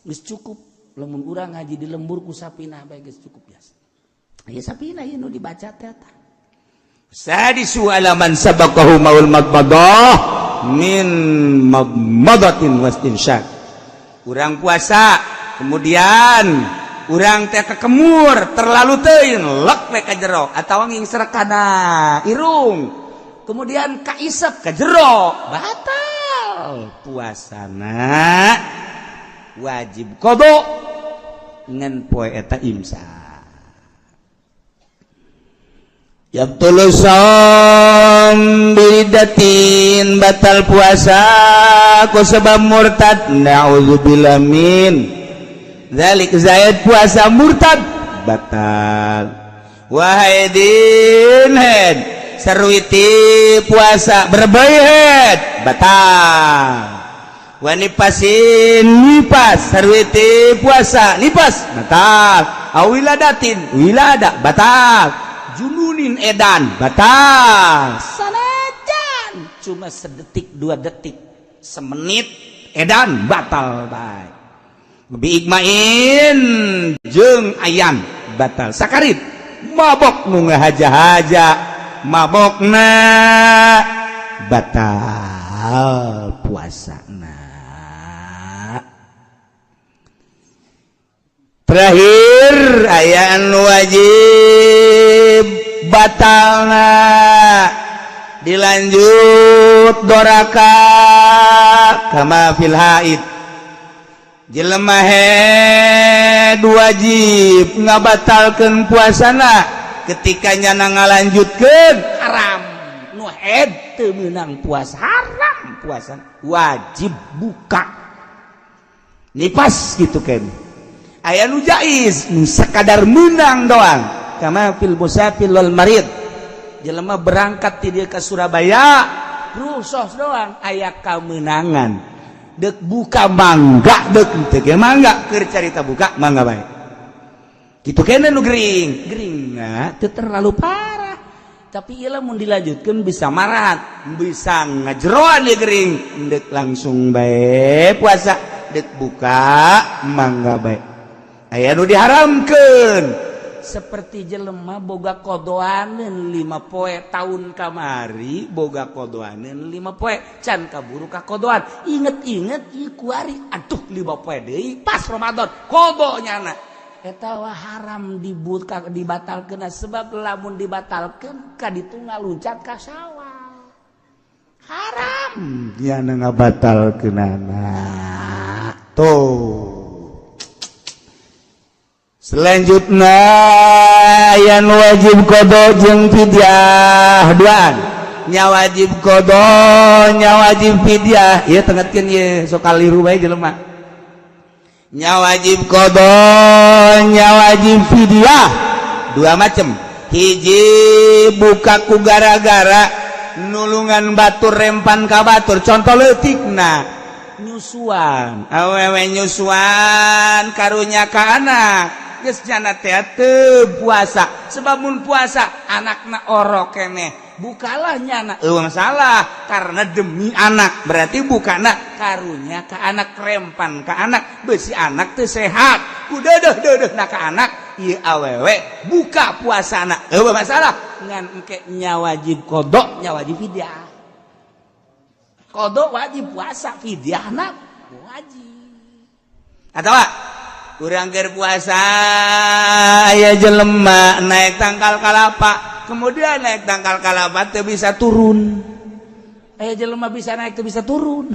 Geus cukup lamun urang ngaji di lembur ku sapina bae geus cukup biasa. Ya sapina ieu nu dibaca teh tah. Sadisu ala man sabaqahu maul madmadah min madmadatin wastinsyak. Urang puasa kemudian urang teh kekemur terlalu teuing lek we ka jero atawa ngingsrek kana irung kemudian kaisep ka jero batal puasana wajib qada ngan poe eta imsak. Yabtulu shaum biridatin batal puasa ku sebab murtad na'udzubillah min dzalik zaid puasa murtad batal. Wahaidin head sarwiti puasa berbayat batal. Wanipasin nipas sarwiti puasa nipas batal. Awiladatin wilada batal. Jununin edan batal. Sanajan cuma sedetik dua detik semenit edan batal bae. Biigmain jeung ayam batal. Sakarit mabok nu ngahaja-haja mabokna batal puasana. Terakhir aya anu wajib batalna dilanjut doraka kama fil haid. Jelema head wajib ngabatalkeun puasana ketika nyana ngalanjutkeun haram. Nu head teu meunang puasa haram puasa wajib buka nipas gitu kan. Aya nu jaiz nu sakadar meunang doang kama fil musafir wal marid. Jelema berangkat ti dieu ka Surabaya rusos doang aya kamenangan dek buka mangga dek teu ge mangga keur carita buka mangga bae kitu kene nu gering geringna teu terlalu parah tapi ieu lamun dilanjutkeun bisa marat bisa ngajeroan ieu gering dek langsung bae puasa dek buka mangga bae aya nu diharamkeun seperti jelema boga kodoaneun 5 poe tahun kamari boga kodoaneun 5 poe can kaburu ka kodoan inget-inget ieu kuari aduh 5 poe deui pas Ramadan kodo nyana eta wah haram dibuka dibatalkeun sebab lamun dibatalkeun ka ditu ngaluncat ka sawah haram nyana ngabatalkeunana tuh. Selanjutnya yang wajib qada jeung fidyah duaan nya wajib qada nya wajib fidyah ieu tengetkeun ieu sok kaliru bae jelema nya wajib qada nya wajib fidyah dua macam. Hiji buka ku gara-gara nulungan batur rempan ka batur contoh leutikna nyusuan awewe nyusuan karunya ka anak geus nyana teh teu puasa sebab mun puasa anakna orok keneh bukalah nyana eueuh salah karena demi anak berarti bukana karunya ka anak rempan ka anak besi anak teu sehat ku deudeuh-deudeuhna ka anak ieu awewe buka puasana eueuh masalah ngan engke nya wajib qada nya wajib fidyah. Qada wajib puasa fidyahna wajib. Atawa urang keur puasa aya jelema naik tangkal kalapa kemudian naik tangkal kalapa teu bisa turun aya jelema bisa naik teu bisa turun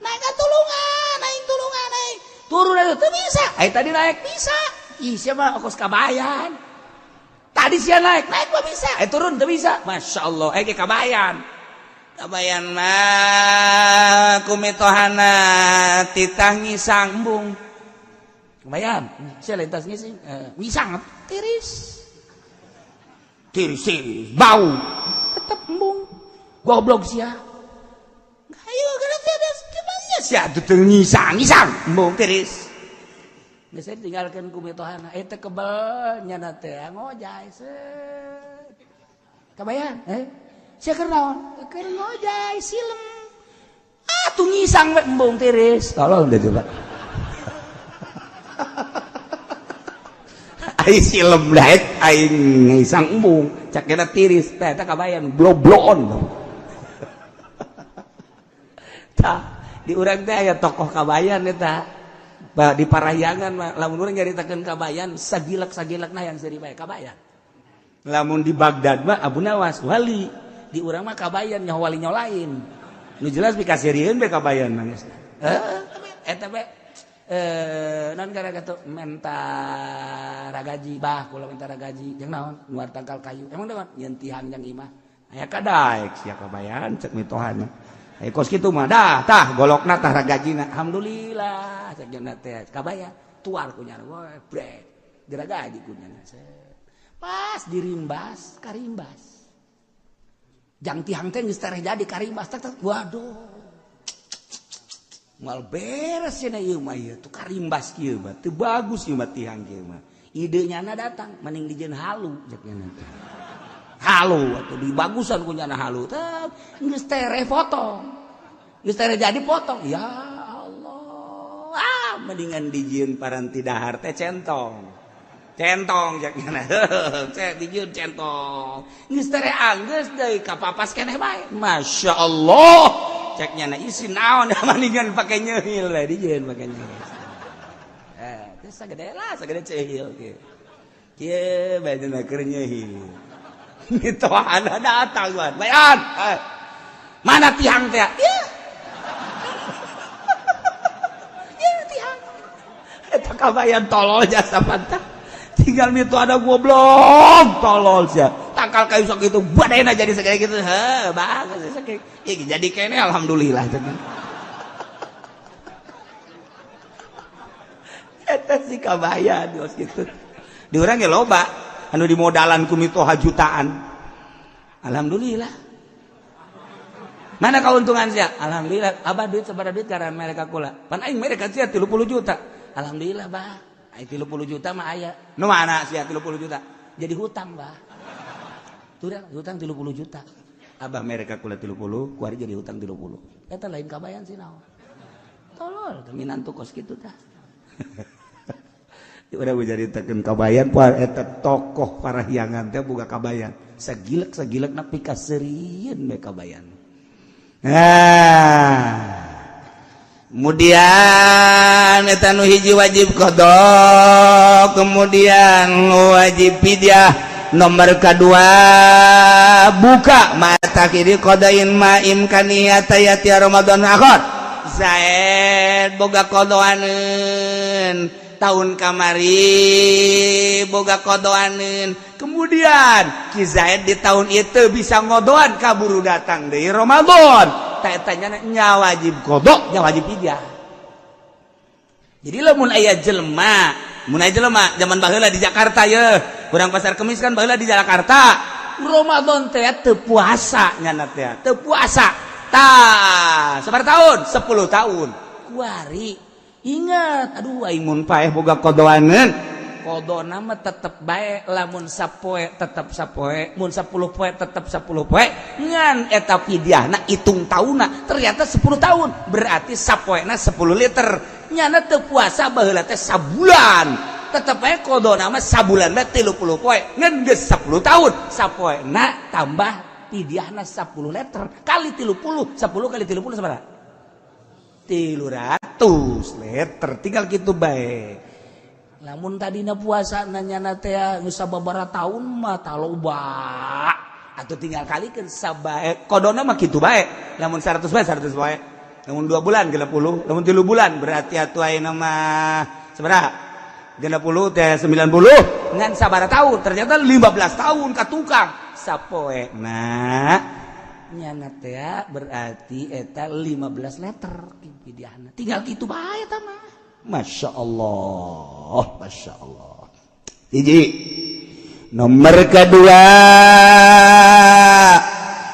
naik ka tulungan naik tulungan naik turun atuh teu bisa aya tadi naik bisa ih sia mah ongkos kabayan tadi sia naik naik mah bisa turun teu bisa Masya Allah ke kabayan kabayan mah kumitohana titah ngisang embung kabayan sia lintas ngising ngisang tiris tiris tiris bau tetep embung goblok sia ayo kana tiris gimana sia teu ngisang ngisang embung tiris geus tinggalkeun ku mitohana eta kebel nyana teh ngojay set. Kabayan, eh? Sia keur naon? Keur ngojay silem. Ah, tuh ngisang we embung tiris. Tolol deh coba. Ai silem daek aing ngisang embung, cakena tiris, teh eta kabayan blobloon. Tah, di urang teh aya tokoh kabayan eta. Ba di Parahyangan mah lamun urang nyaritakeun kabayan sagilak-sagilakna yang seuri bae kabayan. Lamun di Baghdad mah Abu Nawas wali, di urang mah kabayan nyaho wali nyaho lain. Nu jelas pikaseurieun bae kabayan mah geus. Eta bae non gara kitu menta ragaji bah kula menta ragaji jeung naon nuar tangkal kayu. Emang naon nyeun tihang jang imah. Aya kadaek sia kabayan cek mitohana. Aya kos kitu mah dah tah golokna tah ragajina. Alhamdulillah cek jeung teh kabayan tuar ku nyana we brek diragaji ku nyana. Pas dirimbas karimbas. Jang tihang teh geus tereh jadi karimbas tak tak waduh. Moal beres cenah ieu mah ieu tuh karimbas kieu mah teu bagus ieu mah tihang kieu mah. Ide nyana datang mending dijieun halu cek nyana teh. Halu atuh dibagusan ku nyana halu teh geus tereh potong. Geus tereh jadi potong. Ya Allah. Ah mendingan dijieun paranti dahar teh centong. Centong cek nyana. Cek dijieun centong. Geus tereh anggeus deui kapapas keneh bae. Masya Allah. Cek nyana isi naon mendingan pake nyeuhil we dijieun pake nyeuhil. Teh sagede lah sagede ceuhil kieu. Kieu bae dina keur nyeuhil. Mitohana datang wan. Bayan. Mana tihang teh? Ieu. Ieu tihang. Eta kabayan tolol jasa pantah. Tinggal mito ada goblok tolol sia. Tangkal kayu sok itu badena jadi segede gitu. Heh, bagus sakitu. Ieu jadi kene alhamdulillah. Eta si kabayan geus kitu. Di urang ge loba anu dimodalan ku mitoha jutaan. Alhamdulillah. Mana keuntungan sia? Alhamdulillah. Abah duit sabaraha duit karena mereka kula. Pan aing mereka sia 30 juta. Alhamdulillah, bah. Aing 30 juta mah aya. Nu mana sia 30 juta? Jadi hutang, bah. Turang hutang 30 juta. Abah mereka kula 30, kuari jadi hutang 30. Eta lain kabayan sih naon. Tolol, minantu kos kitu tah. Udah nyaritakeun kabayan poe eta tokoh Parahyangan teh boga kabayan. Sagilek-sagilek na pikaseurieun we kabayan. Nah, kemudian eta nu hiji wajib qada, kemudian wajib fidyah. Nomor kedua buka mata kiri qadain ma imkaniyata yati Ramadan akhir. Zaid boga qadaankeun tahun kamari boga qadaankeun. Kemudian Ki Zaid di tahun itu bisa ngodoan kaburu datang dari Ramadan. Tanya nya wajib qada, nya wajib fidyah. Jadi lamun aya jelema, mun aya jelema zaman baheula di Jakarta ye, urang pasar Kemis kan baheula di Jakarta. Ramadan teh teu puasa nyana teh, teu puasa. Tah, sabaraha tahun? 10 tahun. Kuari ingat, aduh aing mun paeh boga qadaankeun. Qadana mah tetep bae lamun sapoe tetep sapoe, mun 10 poe tetep 10 poe, ngan eta fidyahna hitung taunna ternyata 10 tahun, berarti sapoena 10 liter. Nyana teu puasa baheula teh sabulan, tetep bae qadana mah sabulan mah 30 poe, ngan geus 10 tahun, sapoena tambah fidyahna 10 liter kali 30, 10 kali 30 sabaraha? 300 liter, tinggal kitu bae. Lamun tadina puasa nanya teh geus sababaraha tahun mah taloba atuh tinggal kalikeun sabae qadana mah kitu bae. Lamun 100 bae 100 bae. Lamun 2 bulan 60, lamun 3 bulan berarti atuh ayeuna mah sabaraha? 60 teh 90 ngan sabaraha tahun? Ternyata 15 tahun ka tukang sapoe. Nah, nyana teh berarti eta 15 liter fidyahna. Tinggal kitu bae eta mah. Masya Allah, Masya Allah. Hiji. Nomor kedua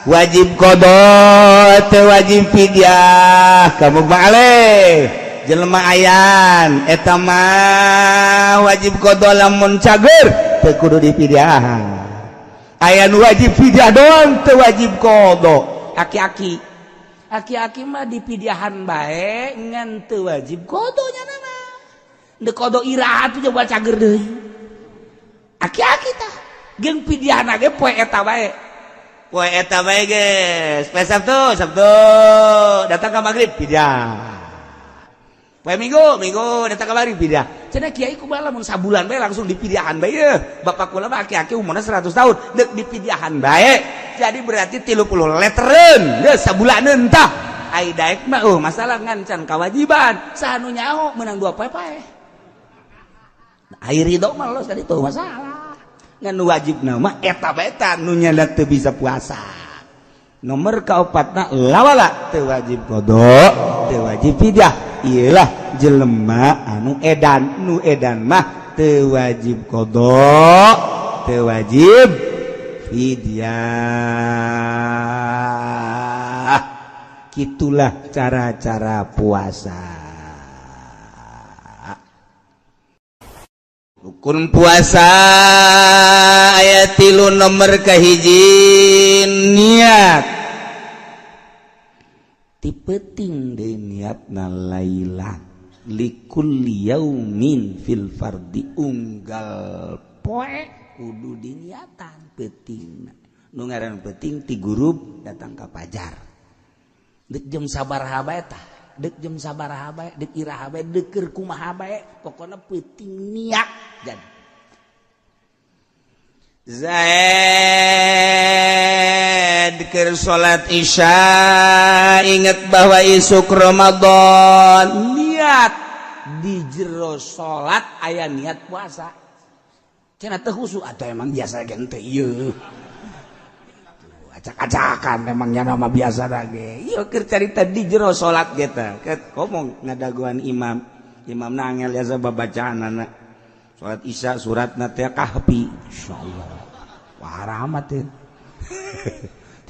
wajib qada teu wajib fidyah. Kamu balik jelema ayan eta mah wajib qada lamun cager teu kudu dipidyahan. Aya nu wajib fidyah doang, teu wajib qada. Aki-aki, aki-aki mah dipidiahan bae, ngan teu wajib qada nya nama. Deuk qada iraha tuh coba cager deui. Aki-aki tah jeung pidiahna ge poe eta bae. Poe eta bae geus. Poe Sabtu, Sabtu datang ka maghrib pidiah. Poe Minggu, Minggu datang ka maghrib pidiah. Cenah kiai kumaha lamun sabulan bae langsung dipidiahan bae ye. Bapak kula mah aki-aki umurna 100 tahun, deuk dipidiahan bae. Jadi berarti 30 leteren geus sabulaneun tah. Ai daek mah masalah ngan can kewajiban. Saha nu nyaho menang dua poe pae. Ai ridho mah los tadi tuh masalah. Ngan nu wajib mah eta bae ta nu nyanda teu bisa puasa. Nomor kaopatna lawala teu wajib qada, teu wajib fidyah. Iyalah jelema anu edan, nu edan mah teu wajib qada, teu wajib fidyah. Gitulah cara-cara puasa. Rukun puasa aya 3. Nomor kahiji, niat. Ti peuting deui niatna lailan likulli yaumin fil fardi, unggal poe kudu diniatan peuting. Nu ngaran peuting ti gurub datang ka pajar. Dek jam sabaraha bae tah, dek jam sabaraha bae, dek iraha bae, dek keur kumaha bae, pokona peuting niat jadi. Zaid keur salat Isya inget bahwa isuk Ramadan, niat di jero salat aya niat puasa. Cenah teu khusyuk atau emang biasa ge teu ieu. Acak-acakan memangnya nama biasa lagi. Ieu keur carita di jero salat ge tah. Komo ngadagoan imam. Imam angel biasa babacaanana. Salat Isya suratna teh Kahfi. Insyaallah. Wah, rahmat teh.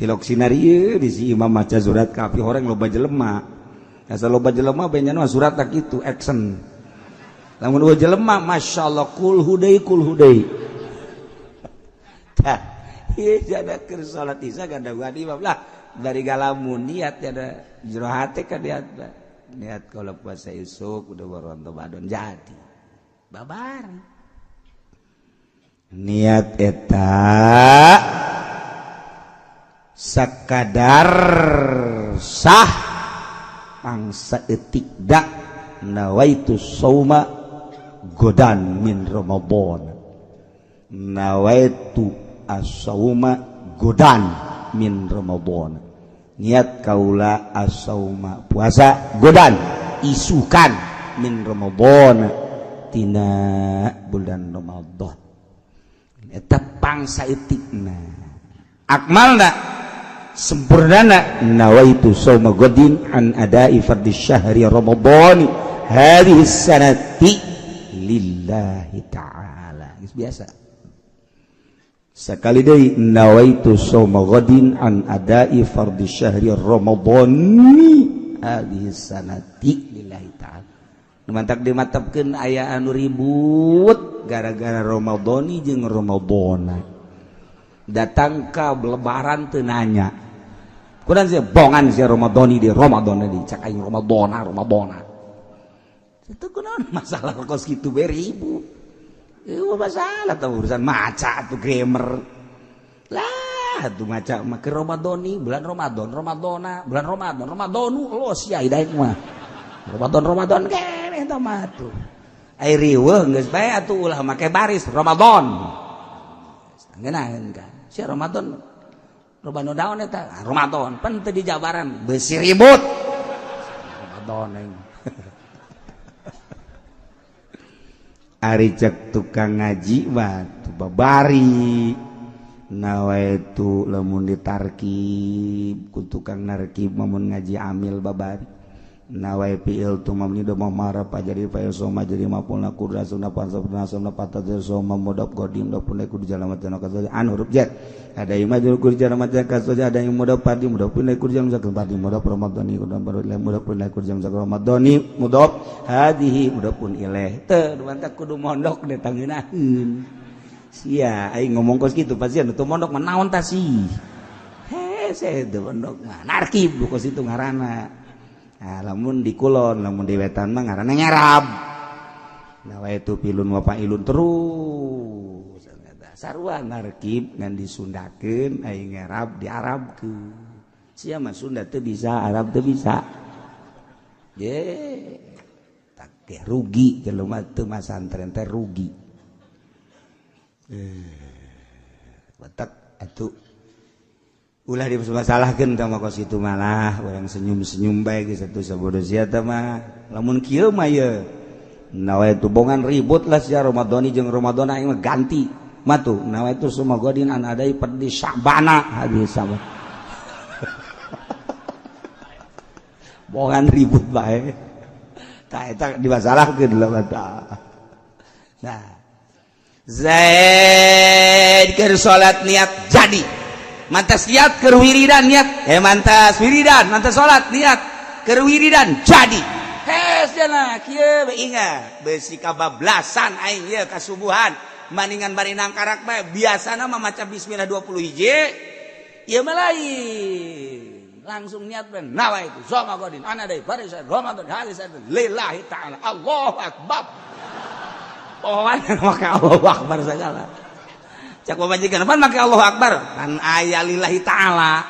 Tilok sinar ieu di si imam maca surat Kahfi, horeng loba jelema. Asa loba jelema bae nya surat tak kitu action. Lamun eueuh jelema, masyaallah, kul deui, kul deui. Tah, ieu jada keur salat Isya gadaguan imam lah dari galamun niat ada jero hate kan niat niat kalau puasa isuk udah baru Ramadan jadi. Babar. Niat eta sakadar sah pangsa etik dak nawaitu sauma godan min Ramadan, nawaitu as-sauma godan min Ramadan, niat kaula as-sauma puasa godan isukan min Ramadan tina bulan Ramadan, eta pangsa etikna. Akmalna, sempurnana, nawaitu sauma godin an adai fardhi syahri Ramadan hadhihi sanati lillahi ta'ala. Geus biasa sekali deui, nawaitu sauma godin an adai fardhi syahri Ramadan hadhihi sanati lillahi ta'ala. Mantak dimatapkeun aya anu ribut gara-gara Ramadhani jeung Ramadhana. Datang ka lebaran teu nanya. Kunaon sih bongan si Ramadhani di Ramadhana di cak aing Ramadhana Ramadhana. Itu kunaon masalah kos kitu bae ribut. Ieu masalah tah urusan maca atuh grammar. Lah atuh maca mah ke Ramadhani bulan Ramadan Ramadhana bulan Ramadan Ramadhanu los ya hidaik mah. Ramadan Ramadan keneh eta mah tuh. Ai riweuh geus bae atuh ulah make baris Ramadan. Ngeunaheun kan. Si Ramadan Ramadan daun eta Ramadan pan teu dijabaran beusi ribut. Ramadan aing. Ari cek tukang ngaji mah tuh babari nawaitu lamun ditarkib ku tukang narkib mun ngaji amil babari nawai fi'il tu mamni do marah jadi fa'il soma jadi maf'ul kudra sunna pansabna sunna patad soma mudab qadim do pun kudu jalan matan kasoja an huruf jar ada yang majrur kudu jalan matan kasoja, ada yang mudab padi mudab pun kudu jalan matan padi mudab ramadhani kudu baru mudab pun kudu jalan matan ramadhani mudab hadhihi mudab pun ilaih teu mantak kudu mondok de tangeunaheun. Sia aing ngomong kos kitu pasti anu teu mondok mah naon tah sih. Hese teu mondok mah narkib kos itu ngaranna. Nah, lamun di kulon, lamun di wetan mah ngaranna ngerab. Nah, itu pilun wa ilun terus. Sarua narkib ngan disundakeun aing ngerab diarabkeun. Sia mah Sunda teu bisa, Arab teu bisa. Ye, tak rugi jelema teu masantren teh rugi. Batak atuh ulah dimasalahkeun tah mah kos kitu malah urang senyum-senyum bae geus atuh sabodo sia teh mah. Lamun kieu mah ye nawaitu bongan ribut lah sia Ramadhani jeung Ramadhana aing mah ganti matu nawaitu sumagodin an adai perdi Sya'bana hadis sama. Bongan ribut bae tah eta dimasalahkeun lah mata. Nah Zaid keur salat niat jadi mantas niat keur wiridan niat mantas wiridan mantas salat niat keur wiridan jadi hes cenah kieu we ingat beusi kabablasan aing ieu kasubuhan maningan bari nangkarak bae biasana mah maca bismillah 20 hiji ieu mah lain langsung niat ben nawaitu zamagodin ana dai barisan Ramadan hadis lillahi ta'ala Allahu akbar. Pokoknya make Allahu akbar segala. Cak pamajikan pan make Allahu akbar kan aya lillahi ta'ala.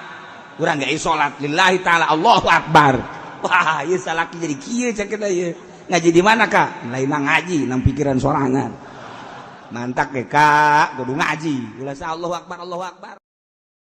Urang gak salat lillahi ta'ala Allahu akbar. Wah, ieu salaki jadi kieu cak kita ieu. Ngaji di mana Kak? Lain ngaji nang pikiran sorangan. Mantak ge Kak, kudu ngaji. Ulah Allahu akbar Allahu akbar.